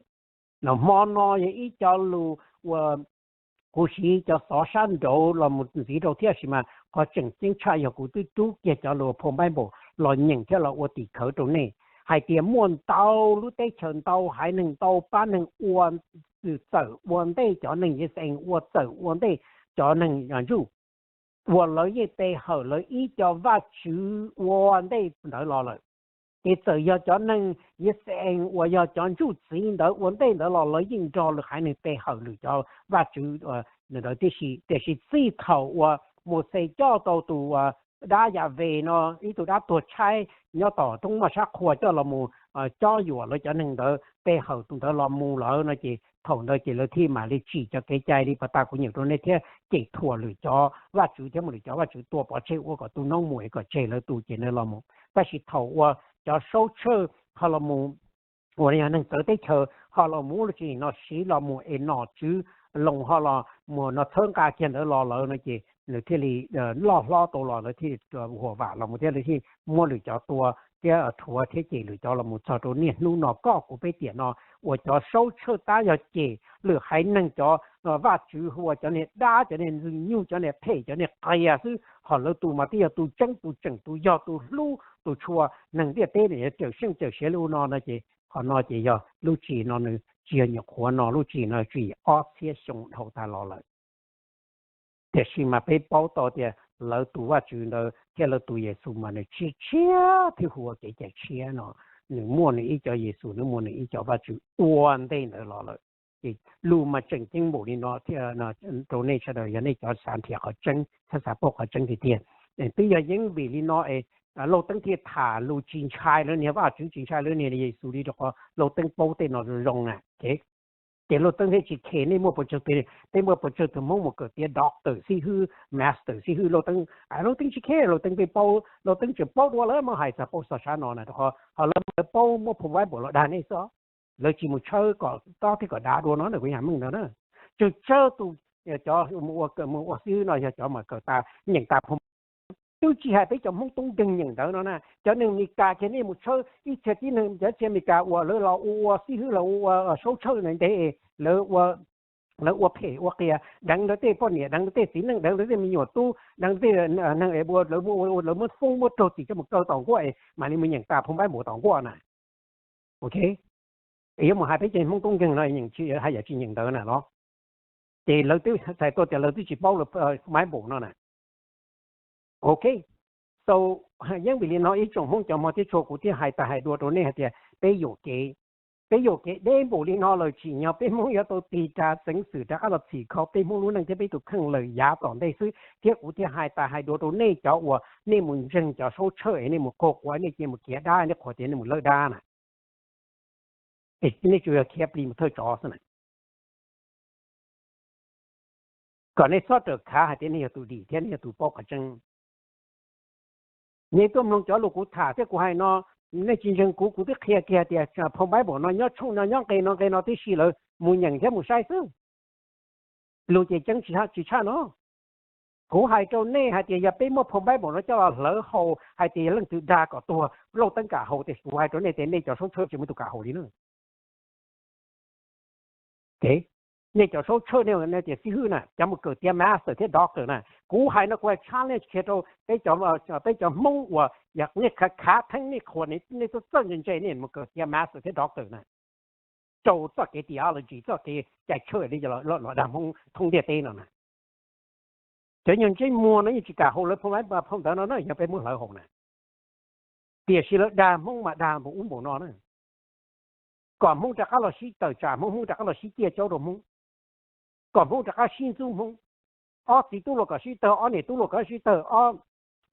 Los hmo no yog ib co lus uas kuv siv cov xov sab nraud los mus ntxiv rau thiab, tab sis mas qhov tseem ceeb tshaj yog kuv twb rub kiag cov lus phoo Bible los nyeem thiab los ua tim khawv rau nej hais tias muaj ntau lub teb chaws, ntau haiv neeg, ntau pab neeg ua, txawm ua ntej cov neeg Yixalayees, ua txawm ua ntej cov neeg Njuj, uas lawv yeej pe hawm lawv ib co vaj tswv ua ntej ntawd los lawm. Ces txawm yog cov neeg Yixalayees uas yog cov ntsuj txiv ntawd ua ntej ntawd los lawv yeej nrog lwm haiv neeg pe hawm lwm cov vaj tswv ntawd tib si. Tiam sis txij thaum uas Mauxes coj tau tus dab Yahweh no, ib tug dab tuag tshaib nyob tom roob maj sab qhua coj los mus cob yuam lawv cov neeg ntawd pe hawm tus ntawd los mus lawm no ces thaum ntawd ces lawv thiaj mam li tsim cov kev cai li pas tas kuv nyeem rau nej thiab cem thuam lwm cov vaj tswv thiab muab lwm cov vaj tswv tua pov tseg ua kom tu noob mus es kom tseg lawv tus ces lawv los mus. Tab sis thaum uas cov saub tshawj ho los mus uas yog neeg txawv teb chaws ho los muab lub tswv yim no siv los mus es nom tswv Loos ho los mus no txhawb nqa kiag ntawd los lawm no ces nws thiaj li loj hlob tau los lawv thiaj li huam vam los mus thiab lawv thiaj muab lwm cov tua thiab rhuav thiab ces lwm cov los mus txog rau niaj hnub no koj kuv peb tiam no uas cov saub tshawj tab yog ces lwm haiv neeg cov vaj tswv hu ua cov niag dab cov niag ntxwg nyug cov niag phem cov niag qias xwb ho lawv tus mas twb yog tus tseeb tus tseem tus yog tus hlub tus tshua neeg ntiaj teb no cawm seej cawm siav li ua no no ces qhov no ces yog lub tswv yim no nws tsis yog nyuam qhuav no lub tswv yim no tswv yim ob txhiab xyoo dhau tas los lawm. Tiam sis mas peb paub tau tias lawv tus vaj tswv ntawd thiab lawv tus Yexus mas nws tshiab tshiab thiab hu ua kev cai tshiab no, nws muaj nws ib co Yexus nws muaj nws ib co vaj tswv ua ntej ntawd los lawm. Ces lus mas tseem ceeb npaum li no thiab rau nej sawv daws yog nej cov xav nrhiav qhov tseeb thiab xav paub qhov tseeb tiag tiag. Twb yog yeeb vim li no es Lauj Teeb thiaj tham lus tsis ntshai lawv niag vaj tswv tsis ntshai lawv niag Yexus li rau qhov Lauj Teeb paub tej no zoo zoo na. Ces Lauj Teeb thiaj tsis khe nej muaj pes tsawg tus, peb muaj pes tsawg tus Hmoob mus kawm tiav doctor xib hwb, master xib hwb, Lauj Teeb, Lauj Teeb tsis khe, Lauj Teeb peb paub, Lauj Teeb tseem paub dua lawv muab hais txog paub txog sab no na, rau qhov ho lawv lawv paub muab phau Bible los dag nej xwb. Lawv tsis mus tshawb kom tob thiab kom dav dua no na, kuv yam meej ntawd na. Tsawg tsawg tus cov mus ua xib hwb no yog cov mas kawm tas nyeem tas phau, twb tsis hais peb cov Hmoob toob nkeeg nyeem ntawd no na, cov neeg Amelikas kiag nej mus tshawb ib txhia tib neeg cov txhia Amelikas uas lawv los ua ua xib hwb los ua ua saub tshawj na ntev, lawv ua phem ua qias deev lawv tej poj niam deev lawv tej txiv neej deev lawv tej me nyuam tub deev tej neeg es ua lawv muab foob muab raug txim coj mus kaw tom nkuaj es mam li mus nyeem tas phau Bible tom nkuaj na. Ok, yuav mus hais peb cov Hmoob toob nkeeg no nyeem haj yam tsis nyeem ntawd na los, ces lawv twb txhais tau tias lawv twb tsis paub lawv Bible no na. Ok, so yeeb vim li no ib tsoom Hmoob cov hmov thiab tshua kuv thiaj hais tas hais dua rau nej hais tias peb yuam kev, peb yuam kev deb npaum li no lawm tsim nyog peb Hmoob yuav tau tig rov txeev xwm rov qab los txhim kho peb Hmoob lub neej thiab peb tus kheej lawm yav tom ntej xwb. Thiab kuv thiaj hais tas hais dua rau nej cov uas nej mus ntseeg cov saub tshawj es nej mus qaug quav nej cia mus khiav dab nej qhuas tias nej mus lawb dab na, es nej tsuas yog khiav plig mus thawj tsov xwb na. Kom nej txhob rawm khav hais tias nej yog tus dim thiab nej yog tus paub qhov tseeb. Nej tuaj mloog cov lus kuv tham thiab kuv hais no, nej tsis ntseeg kuv, kuv twb qhia kiag tias phau Bible no nyob tshooj no nyob nqe no nqe no tib si lawm, mus nyeem thiab mus saib xwb. Lus ces tseeb tsis tshaj no. Kuv hais rau nej hais tias yog peb muab phau Bible no coj los hlawv haus hais tias yog leej twg dag kom tuag Lauj Teeb kam haus, tiam sis kuv hais rau nej tias nej cov saub tshawj tsis muaj tus kam haus li na. Nej cov saub tshawj nej tias xib hwb na, cov mus kawm tiav master thiab doctor na, kuv hais no kuv hais challenge kiag rau peb cov Hmoob uas yog nej khav khav theeb nej qhuas nej txawj txawj ntse ntse nej mus kawm tiav master thiab doctor na, rau txoj kev theology txoj kev cai tshawj li los dag Hmoob thoob ntiaj teb no na. Cov nyuag ntsej muag no yeej tsis kam haus lawv phau ntawv no na, yog peb muab hlawv haus na. Tiam sis lawv dag Hmoob mas dag npaum ub npaum no na, kom Hmoob rov qab los sib tawm tsam Hmoob, Hmoob rov qab los sib ciaj caub rau Hmoob, kom Hmoob rov qab sib ntxub Hmoob. Ob txiv tub los kom sib tawg, ob niam tub los kom sib tawg, ob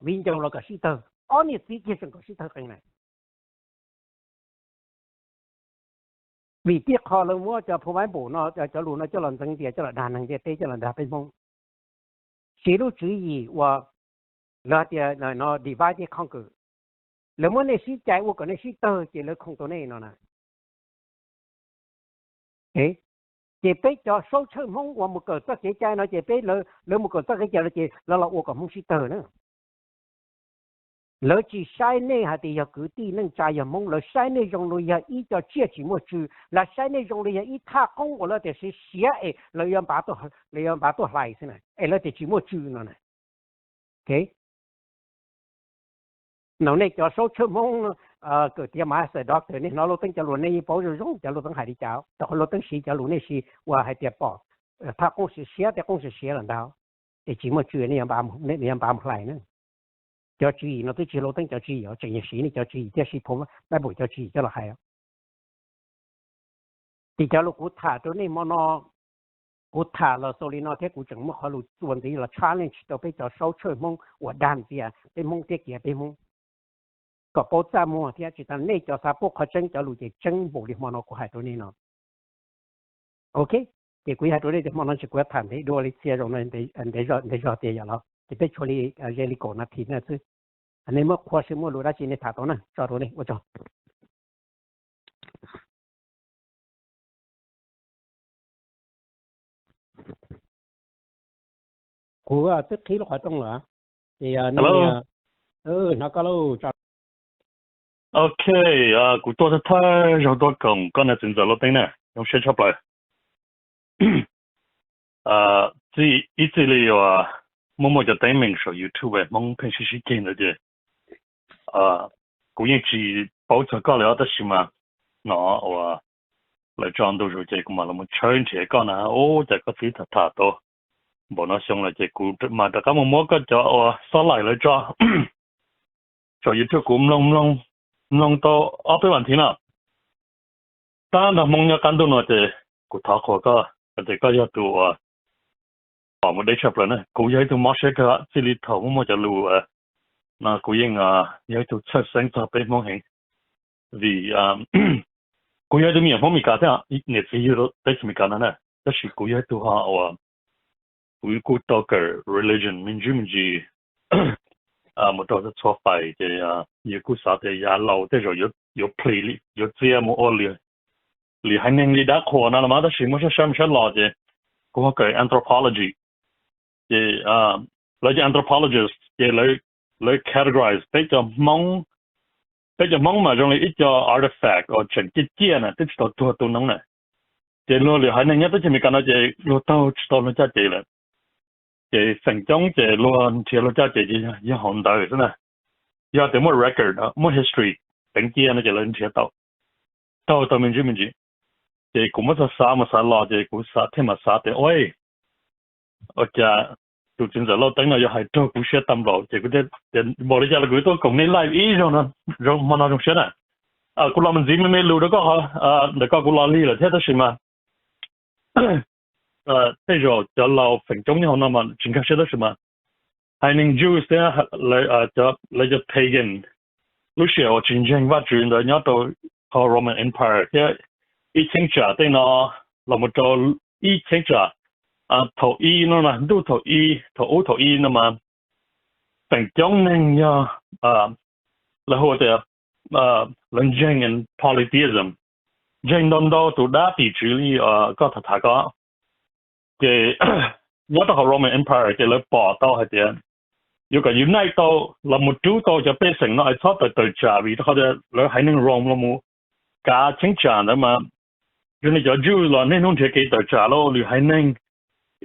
viv ncaus los kom sib tawg, ob niam txiv kiag tseem kom sib tawg qees na. Vim tib qho lawv muab cov phau Bible no, cov lus no coj los ntxeev ntias coj los dag neeg ntiaj teb, coj los dag peb Hmoob. Siv lub tswv yim uas lawv tias no divide and conquer, lawv muab nej sib cais ua kom nej sib tawg ces lawv khoom tau nej no na. Ces peb cov saub tshawj Hmoob uas mus kawm txoj kev cai no ces peb, lawv mus kawm txoj kev cai no ces lawv los ua kom Hmoob sib tawg na. Lawv tsis saib nej hais tias yog kwv tij neej tsa yog Hmoob, lawv saib nej zoo li yog ib co tsiaj tsis muaj tswv, lawv saib nej zoo li yog ib thaj qoob uas lawv tias siav siav es lawv yuav npav tuaj hlais xwb na, es lawv tias tsis muaj tswv no na. No nej cov saub tshawj Hmoob kawm tiav master doctor nej hnov Lauj Teeb cov lus nej yeej paub zoo zoo cov Lauj Teeb hais li cas, rau qhov Lauj Teeb siv cov lus nej siv uas hais tias pom thaj qoob siav siav, tej qoob siav siav lawm ntag, es tsis muaj tswv nej yuav npav mus hlais na. Cov tswv yim no twb tsis yog Lauj Teeb cov tswv yim, tseem yog siv nej cov tswv yim thiab siv phau Bible cov tswv yim coj los hais. Ces cov lus kuv tham rau nej hmo no, kuv tham los xaus li no thiab kuv tseem muaj qhov lus txuas ntxiv los challenge rau peb cov saub tshawj Hmoob uas dag ntxias peb Hmoob thiab kiav peb Hmoob, kom paub txaj muag thiab tsis tas nej cov xav paub qhov tseeb cov lus ces tseeb npaum li hmo no kuv hais rau nej no. Ok, ces kuv hais rau nej tias hmo no tsis kuv tham ntev dua li txhia zaus no, ntev zog tias yom los ces peb tshuav li ze li kaum nas this na xwb. Nej muab qhua seb muaj lus dab tsi nej tham tau na, tso rau nej ua tsaug. Kuv twb qhib lub qhov rooj lawm. Ces hnov koj lauj. Ok, kuv tuaj thawj thawj zaug tuaj koom koj na txiv ntxawm Lauj Teeb na, zoo siab tshaj plaws. Ib txij li uas muaj muaj cov teeb meem saum YouTube Hmoob pheej sib sib ceg ntawd ces kuv yeej tsis paub txog koj li os, tab sis mas no uas lawv tso ntu zus ces kuv mam los mus tshawb nrhiav koj na, ub cas koj twb tham tham tau npaum no xyoo lawm ces kuv mam rov qab mus muab koj cov uas xov laim lawv tso saum YouTube kuv mloog mloog mloog tau ob peb vas thiv no. Tab nrog Hmoob nyob qab ntuj no ces kuv thov qhuas koj, ces koj yog tus uas pom mus deb tshaj plaws na. Kuv yog ib tug mob siab kawg txij li thaum muaj muaj cov lus no kuv yeej yog ib tug txhawj xeeb txog peb Hmoob heev. Vim kuv yog ib tug me nyuam Hmoob Meskas thiab, niam txiv yug teb chaws Meskas no na, tab sis kuv yog ib tug ho uas kuv kuj tau kawm religion me ntsis me ntsis mus rau txhua fais ces yus kuj xav tias yav laus tej zaum yuav plhis yuav txia mus ua li haiv neeg li dab qhuas no los mas, tab sis muab saib saib mus saib los ces kuv ho kawm anthropology ces lawv cov anthropologist ces lawv categorize peb cov Hmoob, peb cov Hmoob mas zoo li ib co artifact uas tseem ciaj ciaj na, twb tsis tau tuag tu noob na. Ces luag lwm haiv neeg nyob teb chaws Amelikas no ces luag taug tsis tau luag caj ces lawm. Ces feem coob ces luag nrhiav luag caj ces yog hauv ntawd xwb na. Yog tias muaj record, muaj history teev cia no ces lawv nrhiav tau, taug tau me ntsis me ntsis. Ces kuv muab xav xav mus xav los ces kuv xav thiaj mam xav tias ua, ua cas tus txiv ntxawm Lauj Teeb no yuav hais raug kuv siab tag npaum ces kuv tias npaum li cas los kuv tuaj koom nej live ib zaug no, hmo no zoo siab na. Kuv los mus ntxiv me me lus rau koj, ntawm koj kuv los lig lawm thiab tab sis mas tej zaum cov laus feem coob nyob hauv no mas tsis nkag siab tab sis mas haiv neeg Jews thiab lawv cov pagan, lub sij hawm uas tsis ntseeg Vajtswv ntawd nyob rau qhov Roman Empire thiab ib cheeb tsam tej no los mus rau ib cheeb tsam thaum i no, ntuj thaum i, thaum ub thaum i no mas feem coob neeg yog lawv hu tias lawv ntseeg polytheism, ntseeg ntau ntau tus dab tim tswv li koj tham tham ko. Ces nyob rau hauv Roman Empire ces lawv pom tau hais tias yuav kom unite tau los mus rub tau cov pej xeem no es txhob tawm tawm tsam vim rau qhov tias lawv haiv neeg Rome los mus kav cheeb tsam ntawd mas zoo li cov Jew los niaj hnub nrhiav kev tawm tsam lauj, lwm haiv neeg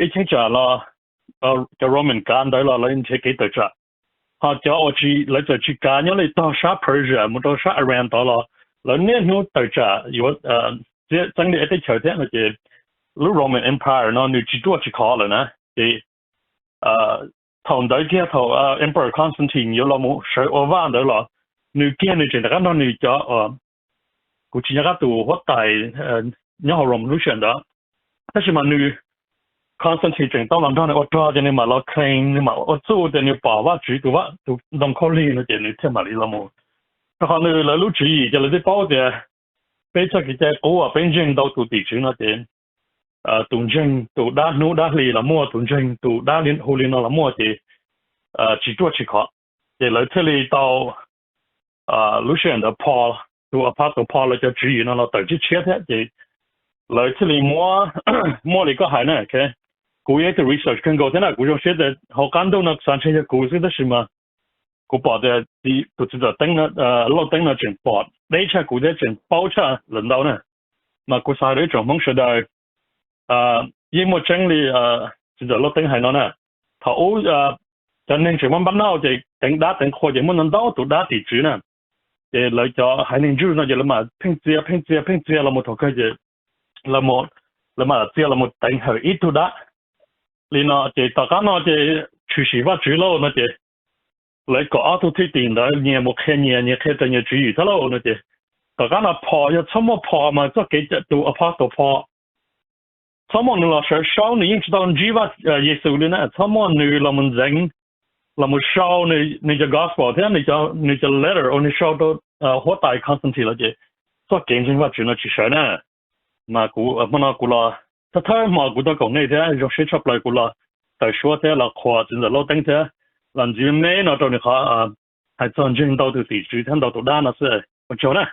ib cheeb tsam los cov Roman kav ntawd los lawv nrhiav kev tawm tsam. Ho cov uas tsis, lawv txawm tsis kav nyob li tog sab Persia mus rau sab Iran tod los lawv niaj hnub tawm tsam yuav txeeb li teb chaws thiab no ces lub Roman Empire no nws tsis ruaj tsis khov lawm na. Ces thaum ntawd kiag thaum Emperor Constantine yuav los mus sawv ua vaj ntawd los nws kiag nws tseem rov qab nrog nws cov, kuv tsis nco qab tus huab tais nyob hauv Rome lub sij hawm ntawd, tab sis mas nws Constantine tseem tau los nrog nws ua rog ces nws mam los claim, nws mam ua txuj tias nws pom Vajtswv tus ntoo khaub lig no ces nws thiaj mam li los mus. Rau qhov nws lawv lub tswv yim ces lawv twb paub tias peb txoj kev cai qub uas peb ntseeg ntau tus tim tswv no ces tus ntseeg tus dab hnub dab hli los muaj, tus ntseeg tus dab hu li no los muaj ces tsis ruaj tsis khov. Ces lawv thiaj li tau lub sij hawm ntawd Paul, tus apostle Paul lawv cov tswv yim no los tawm tshiab tshiab thiab ces lawv thiaj li muab, muaj li koj hais na. Kuv yog ib tug research kawg nkaus thiab na, kuv zoo siab tias hauv qab ntuj no xav ntshe yog kuv xwb tab sis mas kuv pom tias tus txiv ntxawm Teeb, Lauj Teeb no tseem pom deb tshaj kuv thiab tseem paub tshaj lawm ntau na. Mas kuv xav hais rau ib tsoom Hmoob sawv daws, yeej muaj tseeb li txiv ntxawm Lauj Teeb hais no na. Thaum ub cov neeg tseem muaj npab nauj ces teev dab teev qhua ces muaj ntau ntau tus dab tim tswv na. Ces lawv cov haiv neeg Jew no ces lawv mam pheej txia pheej txia pheej txia los mus thaum kawg ces lawv mam txia los mus teev hawm ib tug dab li no. Ces tom qab no ces tshwm sim Vajtswv lauj no ces lawv kom ob tug thwj tim ntawd nyias mus qhia nyias, nyias qhia rau nyias tswv yim thiab lauj no ces tom qab no Paul yog txhob muaj Paul mas txoj kev tus apostle Paul txhob muaj nws los sawv saub, nws yeej tsis tau ntsib Vaj Yexus li na, txhob muaj nws los mus ntxeev, los mus sau nws cov gospel thiab nws cov letter uas nws sau rau huab tais Constantine los ces txoj kev ntseeg Vajtswv no tsis sawv na. Mas kuv hmo no kuv los, thawj thawj hmo kuv tuaj koom nej thiab zoo siab tshaj plaws kuv los tawm suab thiab los qhuas txiv ntxawm Lauj Teeb thiab los ntxiv me me no rau nws qhov hais txog ntseeg ntau tus tim tswv thiab ntau tus dab no xwb. Ua tsaug na.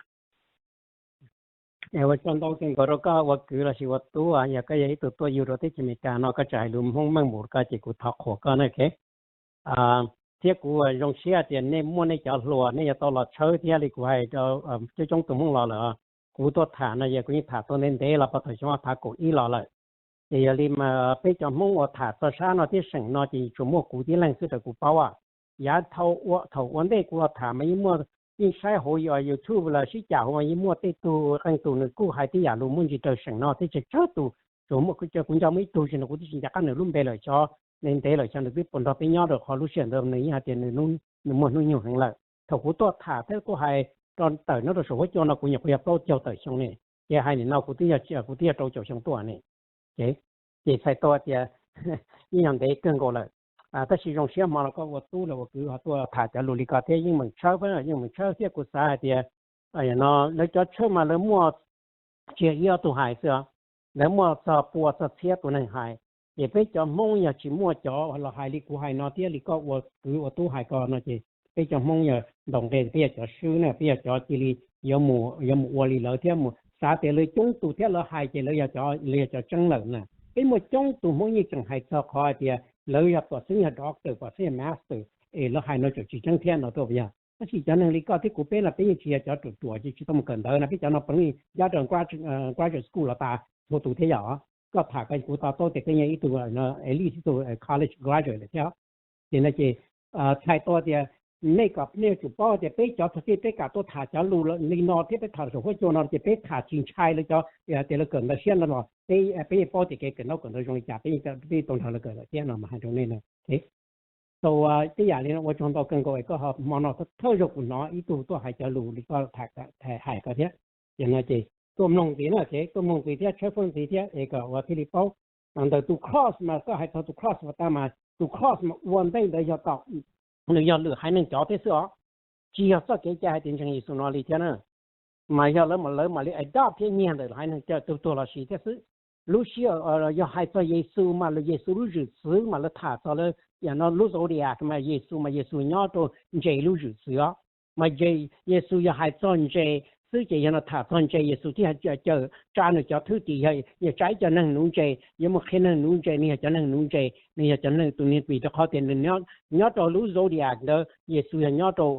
Ua tsaug ntau kawg nkaus rau koj ua kwv los sis ua tub, yog koj yog ib tug tuaj yug rau teb chaws Amelikas no koj tseem hais lus Hmoob meej mus rau koj ces kuv thov qhuas koj na. Thiab kuv zoo siab tias nej muaj nej cov hluas nej yuav tau los tshawb thiab li kuv hais rau coob coob tus Hmoob los lawm. Kuv tuaj tham no yog kuv yeej tham tuaj ntev ntev los puag thaum xyoo ob phav kaum ib los lawm. Ces yog li mas peb cov Hmoob uas tham txog sab no thiab seem no ces tsuas muaj kuv tib leeg xwb raws kuv paub. Yav thaum ua ntej kuv los tham mas yeej muaj, yeej saib hauv YouTube los sib cam hauv mas yeej muaj tej tug qee tus nws kuj hais tej yam lus muaj ntsis raws seem no thiab tsawg tsawg tus. Tsuas muaj kuv nco muaj ib tug tsis no kuv twb tsis nco qab nws lub npe lawm, xyov ntev ntev lawm xyov nws twb puas nrog peb nyob rau qhov lub sij hawm ntawd nws yeej hais tias nws muaj hnub nyoog heev lawm. Thaum kuv tuaj tham thiab kuj hais rau tawm nyob rau saum huab cua no kuv nyuam qhuav yog plaub caug tawm xyoo ne, ces hais nim no kuv twb yog, kuv twb yog rau caum xyoo tuaj ne. Ces txhais tau tias yeej yog ntev kawg nkaus lawm. Tab sis zoo siab hmo no koj ua tub los ua kwv ho tuaj tham cov lus li ko thiab yeej meem tshawb, yeej meem tshawb thiab kuv xav hais tias no lawv cov tshawb mas lawv muaj tsis yog ib ob tug hais xwb os, lawv muaj txog pua txog txhiab tus neeg hais. Ces peb cov Hmoob yog tsis muaj cov los hais li kuv hais no thiab li koj ua kwv ua tub hais ko no ces peb cov Hmoob yog ntaus nqe peb yog cov swb na, peb yog cov cia li yuav mus, yuav mus ua li lawv thiab mus xav tias lawv coob tus thiab lawv hais ces lawv yog cov, lawv yog cov tseeb lawm na. Peb muaj coob tus Hmoob yeej tseem hais txog qhov hais tias lawv yog pom xeeb yog doctor, pom xeeb yog master, es lawv hais no tseem tsis tseeb thiab no tuaj yog. Tab sis cov neeg li koj thiab kuv peb no peb yeej tsis yog cov ruam ruam ces tsis tau mus kawm ntawv no, peb cov no peb nyob rau graduate school los tas txhua tus thiab yom. Koj tham ko kuv to taub tias koj yog ib tug elite, ib tug college graduate lawm thiab. Ces no ces txhais tau tias nej kom nej yuav tsum paub tias peb cov txog kev peb kam tuaj tham cov lus li no thiab peb tham saum huab cua no ces peb tham tsis ntshai lawv cov tias lawv kawm ntawv siab no los peb, peb yeej paub tias kev kawm ntaub kawm ntawv zoo li cas, peb, peb tau nrog lawv kawm lawm thiab no mas hais rau nej no. Tau tej yam li no ua tsaug ntau kawg nkaus es koj ho hmo no thawj zaug kuv hnov ib tug tuaj hais cov lus li koj hais ko thiab. Ces no ces tuaj mloog ntxiv na, tuaj mloog ntxiv thiab tshawb fawb ntxiv thiab es kom ua thiaj li paub. Ntawm tus cross mas koj hais txog tus cross uas tas mas tus cross mas ua ntej ntawd yog tom, nws yog lwm haiv neeg cov thiab xwb os, tsis yog txoj kev cai hais tias ntseeg Yexus no li thiab na. Mas yog lawv, lawv mam li adopt thiab nyiag ntawm lwm haiv neeg cov tug tuag los sis thiab xwb. Lub sij hawm yog hais txog Yexus mas lawv Yexus lub zwm txwv mas lawv tham txog lawv yam no lub zodiac mas Yexus mas Yexus nyob rau ntses lub zwm txwv os. Mas Yexus yog hais txog ntses xwb ces yog no tham txog ntses Yexus thiaj cawm tsa nws cov thwj tim, yog tsa ib co neeg nuv ntses, yuav mus qhia neeg nuv ntses, nws yog cov neeg nuv ntses, nws yog cov neeg tus niag vim rau qhov tias nws nyob rau lub zodiac ntawd Yexus yog nyob rau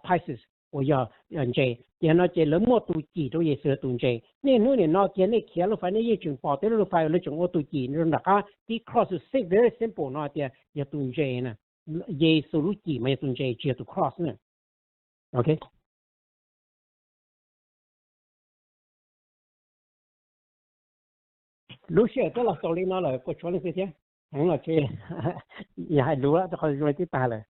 Pisces uas yog ntses. Ces no ces lawv muaj tus cim rau Yexus yog tus ntses. Niaj hnub nim no kiag nej khiav lub fais nej yeej tseem pom tej lub fais lawv tseem ua tus cim rau nram qab tib cross, very simple no tias yog tus ntses na. Yexus lub cim mas yog tus ntses tsis yog tus cross na. Ok. Lub sij hawm twb los xaus li no lawm, puas tshuav leej twg thiab? Heev los tsis, yog hais lus rau qhov zoo li twb tag lawm.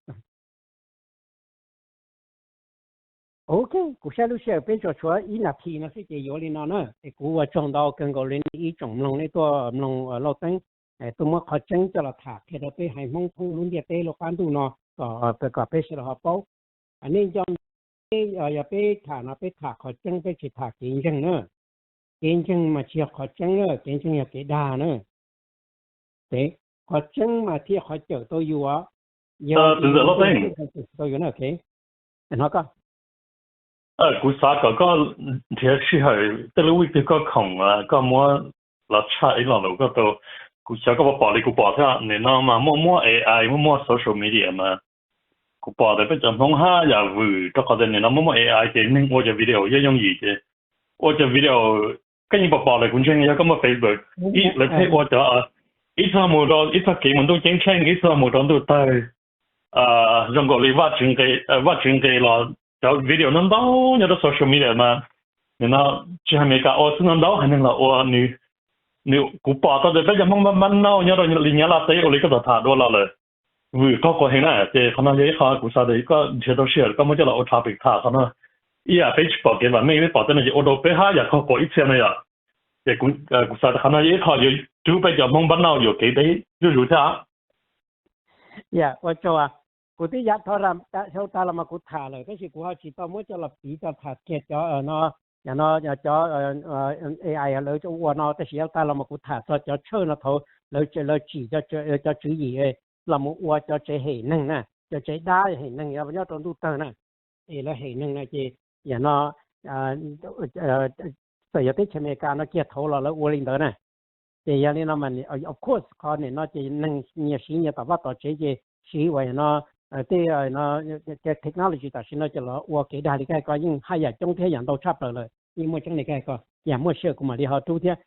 Ok, kuv saib lub sij hawm peb tsuas tshuav ib nas this no xwb ces yuav li no na. Es kuv ua tsaug ntau kawg nkaus li nej ib tsoom mloog, nej tuaj mloog Lauj Teeb tuaj muab qhov tseeb coj los tham qhia rau peb haiv Hmoob thoob lub ntiaj teb lub qab ntuj no kom, kom peb sawv daws ho paub. Nej nco, yog peb tham no peb tham qhov tseeb, peb tsis tham kev ntseeg na. Kev ntseeg mas tsis yog qhov tseeb na, kev ntseeg yog kev dag na. Qhov tseeb mas thiaj qhov cawm tau yus, yog tau yus na. Hnov koj. Kuv xav kom koj nrhiav sij hawm tej lub vij twg koj khoom koj muab los tshaj ib lo lus koj tau. Kuv xav koj pom li kuv pom thiab, nim no mas muaj muaj A I, muaj muaj social media mas kuv pom tias peb cov Hmoob haj yam vwm rau qhov tias nim no muaj muaj A I ces neeg ua cov video yooj yooj yim ces ua cov video, koj yeej pom pom lawm kuv ntseeg yog koj muaj Facebook, lawv pheej ua cov ib txog mus rau ib txog kev mus ntuj ceeb tsheej, ib txog mus rau ntuj tawg, zoo nkaus li Vaj Tswv nqis los cov video ntau ntau nyob rau social media mas nim no tsis hais Amelikas ua xwb, ntau ntau haiv neeg los ua. Nws, kuv pom tau tias peb cov Hmoob npab npab nauj nyob rau li Nyab Laj teb ua li koj tau tham dua los lawm, vwm qaug qua heev na. Ces qhov no yog ib qho kuv xav tias koj nrhiav tau sij hawm koj muab coj los ua topic tham qhov no. Ib yam peb tsis pom kev vam meej, peb pom tej no ces ua rau peb haj yam qaug qua ib txhia no yom. Ces kuv xav tias qhov no yog ib qho yuav rub peb cov Hmoob npab nauj yuam kev peb zuj zus thiab. Yam ua tsaug, kuv twb yav dhau, xyoo tag los mas kuv tham lawm tab sis kuv ho tsis tau muab coj los piv txog tham kiag cov no, cov A I lawv ua no, tab sis yav tag los mas kuv tham txog cov tshawj no thaum lawv, lawv tsim cov tswv yim los mus ua cov tsev hem neeg na, cov tsev dab hem neeg nyob rau ntuj tawg na. Es lawv hem neeg no ces yam no txawm yog teb chaws Amelikas no kiag thaum los lawv ua li ntawd na. Ces yog li no mas of course qhov nim no ces neeg nyias siv nyias tom vaj tom tsev ces siv uas no tej technology tam sim no ces los ua kev dag li koj hais ko yeej haj yam coob thiab yam ntau tshaj plaws lawm, yeej muaj tseeb li koj hais ko. Yam muaj sij hawm kuv mam li ho rub thiab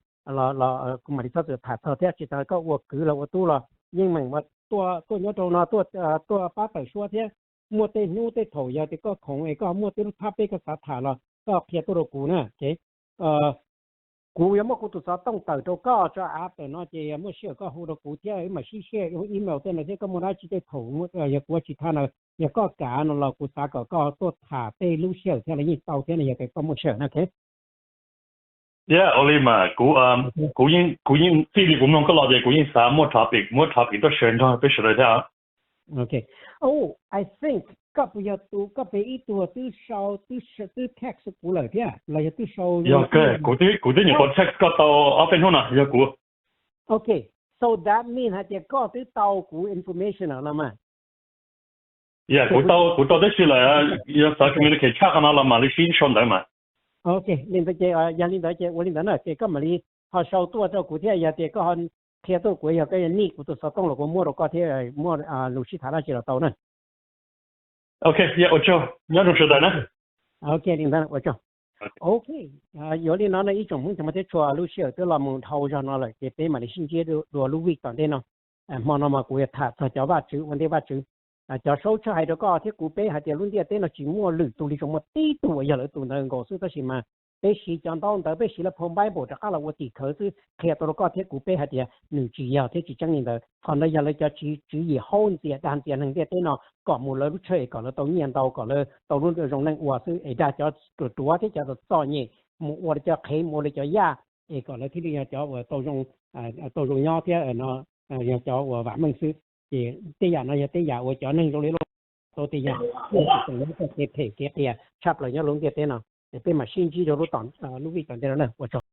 los kuv mam li txhob txwm tham txog thiab tsis tas koj ua kwv los ua tub los yeej meem tuaj nyob rau no tuaj pab tawm suab thiab. Muaj tej hnub tej thaum yog tias koj khoom es koj muaj tej lub topic koj xav tham los koj qhia tuaj rau kuv na. Kuv yuav muab kuv tus xov tooj tawm rau koj tso av tawm no ces muaj sij hawm koj hu rau kuv thiab wb mam sib share email tej no thiab koj muaj dab tsi tej thaum yog kuv ua tsis tham no yog koj kam no los kuv xav kom koj tuaj tham tej lub sij hawm thiab los yeej tau thiab no yog tias koj muaj sij hawm na. Yog ua li mas kuv, kuv yeej txij li kuv mloog koj los ces kuv yeej xav muaj topic, muab topic tuaj share nrog peb sawv daws thiab. Ok, I think koj puas yog tus, koj pem ib tug twb sau, twb text kuv lawm thiab los yog twb sau? Yog, kuv twb nyuam qhuav text koj tau ob peb hnub no, yog kuv. Ok, so that means hais tias koj twb tau kuv information no mas. Yog, kuv tau, kuv tau tib si lawm, yog xav communicate tshaj qhov no los mam li sib sau ntawd mas. Ok, li ntawd ces yog li ntawd ces ua li ntawd na ces koj mam li ho sau tuaj rau kuv thiab yog tias koj ho qhia tuaj kuv yog koj need kuv tus xov tooj los kuv muab rau koj thiab muaj lus sib tham dab tsi los tau na. Ok, yog ua tsaug, nyob zoo sawv daws na. Ok, li ntawd ua tsaug. Ok, yuav li no no ib tsoom Hmoob txhua mus thiab txhua lub sij hawm twb los mus dhau zog no lawm ces peb mam li sib ntsib dua lub week tom ntej no. Hmo no mas kuv yuav tham txog cov vaj tswv ua ntej vaj tswv. Cov saub tshawb hais rau koj thiab kuv peb hais tias lub ntiaj teb no tsis muaj lwm tus li tsuas muaj tib tug uas yog lawv tus ntawd nkaus xwb tab sis mas peb siv cov ntaub ntawv peb siv lawv phau Bible rov qab los ua tim khawv xwb qhia tau rau koj thiab kuv peb hais tias nws tsis yog thiab tsis tseeb li ntawd. Qhov ntawd yog lawv cov tswv yim haub ntxias dag ntxias neeg ntiaj teb no kom mus lawv lub tshawj es kom lawv tau nyiaj ntau kom lawv tau lub zoo neej ua xwb es dag cov ruam ruam thiab cov txom nyem mus ua li cov qhev mus ua li cov yaj es kom lawv thiaj li yog cov uas tau zoo nyob thiab yog cov uas vam meej xwb. Ces tej yam no yog tej yam uas cov neeg zoo li loj tau tej yam kev phem kev qias tshaj plaws nyob lub ntiaj teb no. Es peb mam sib ntsib rau lub tom, lub week tom ntej no na, ua tsaug.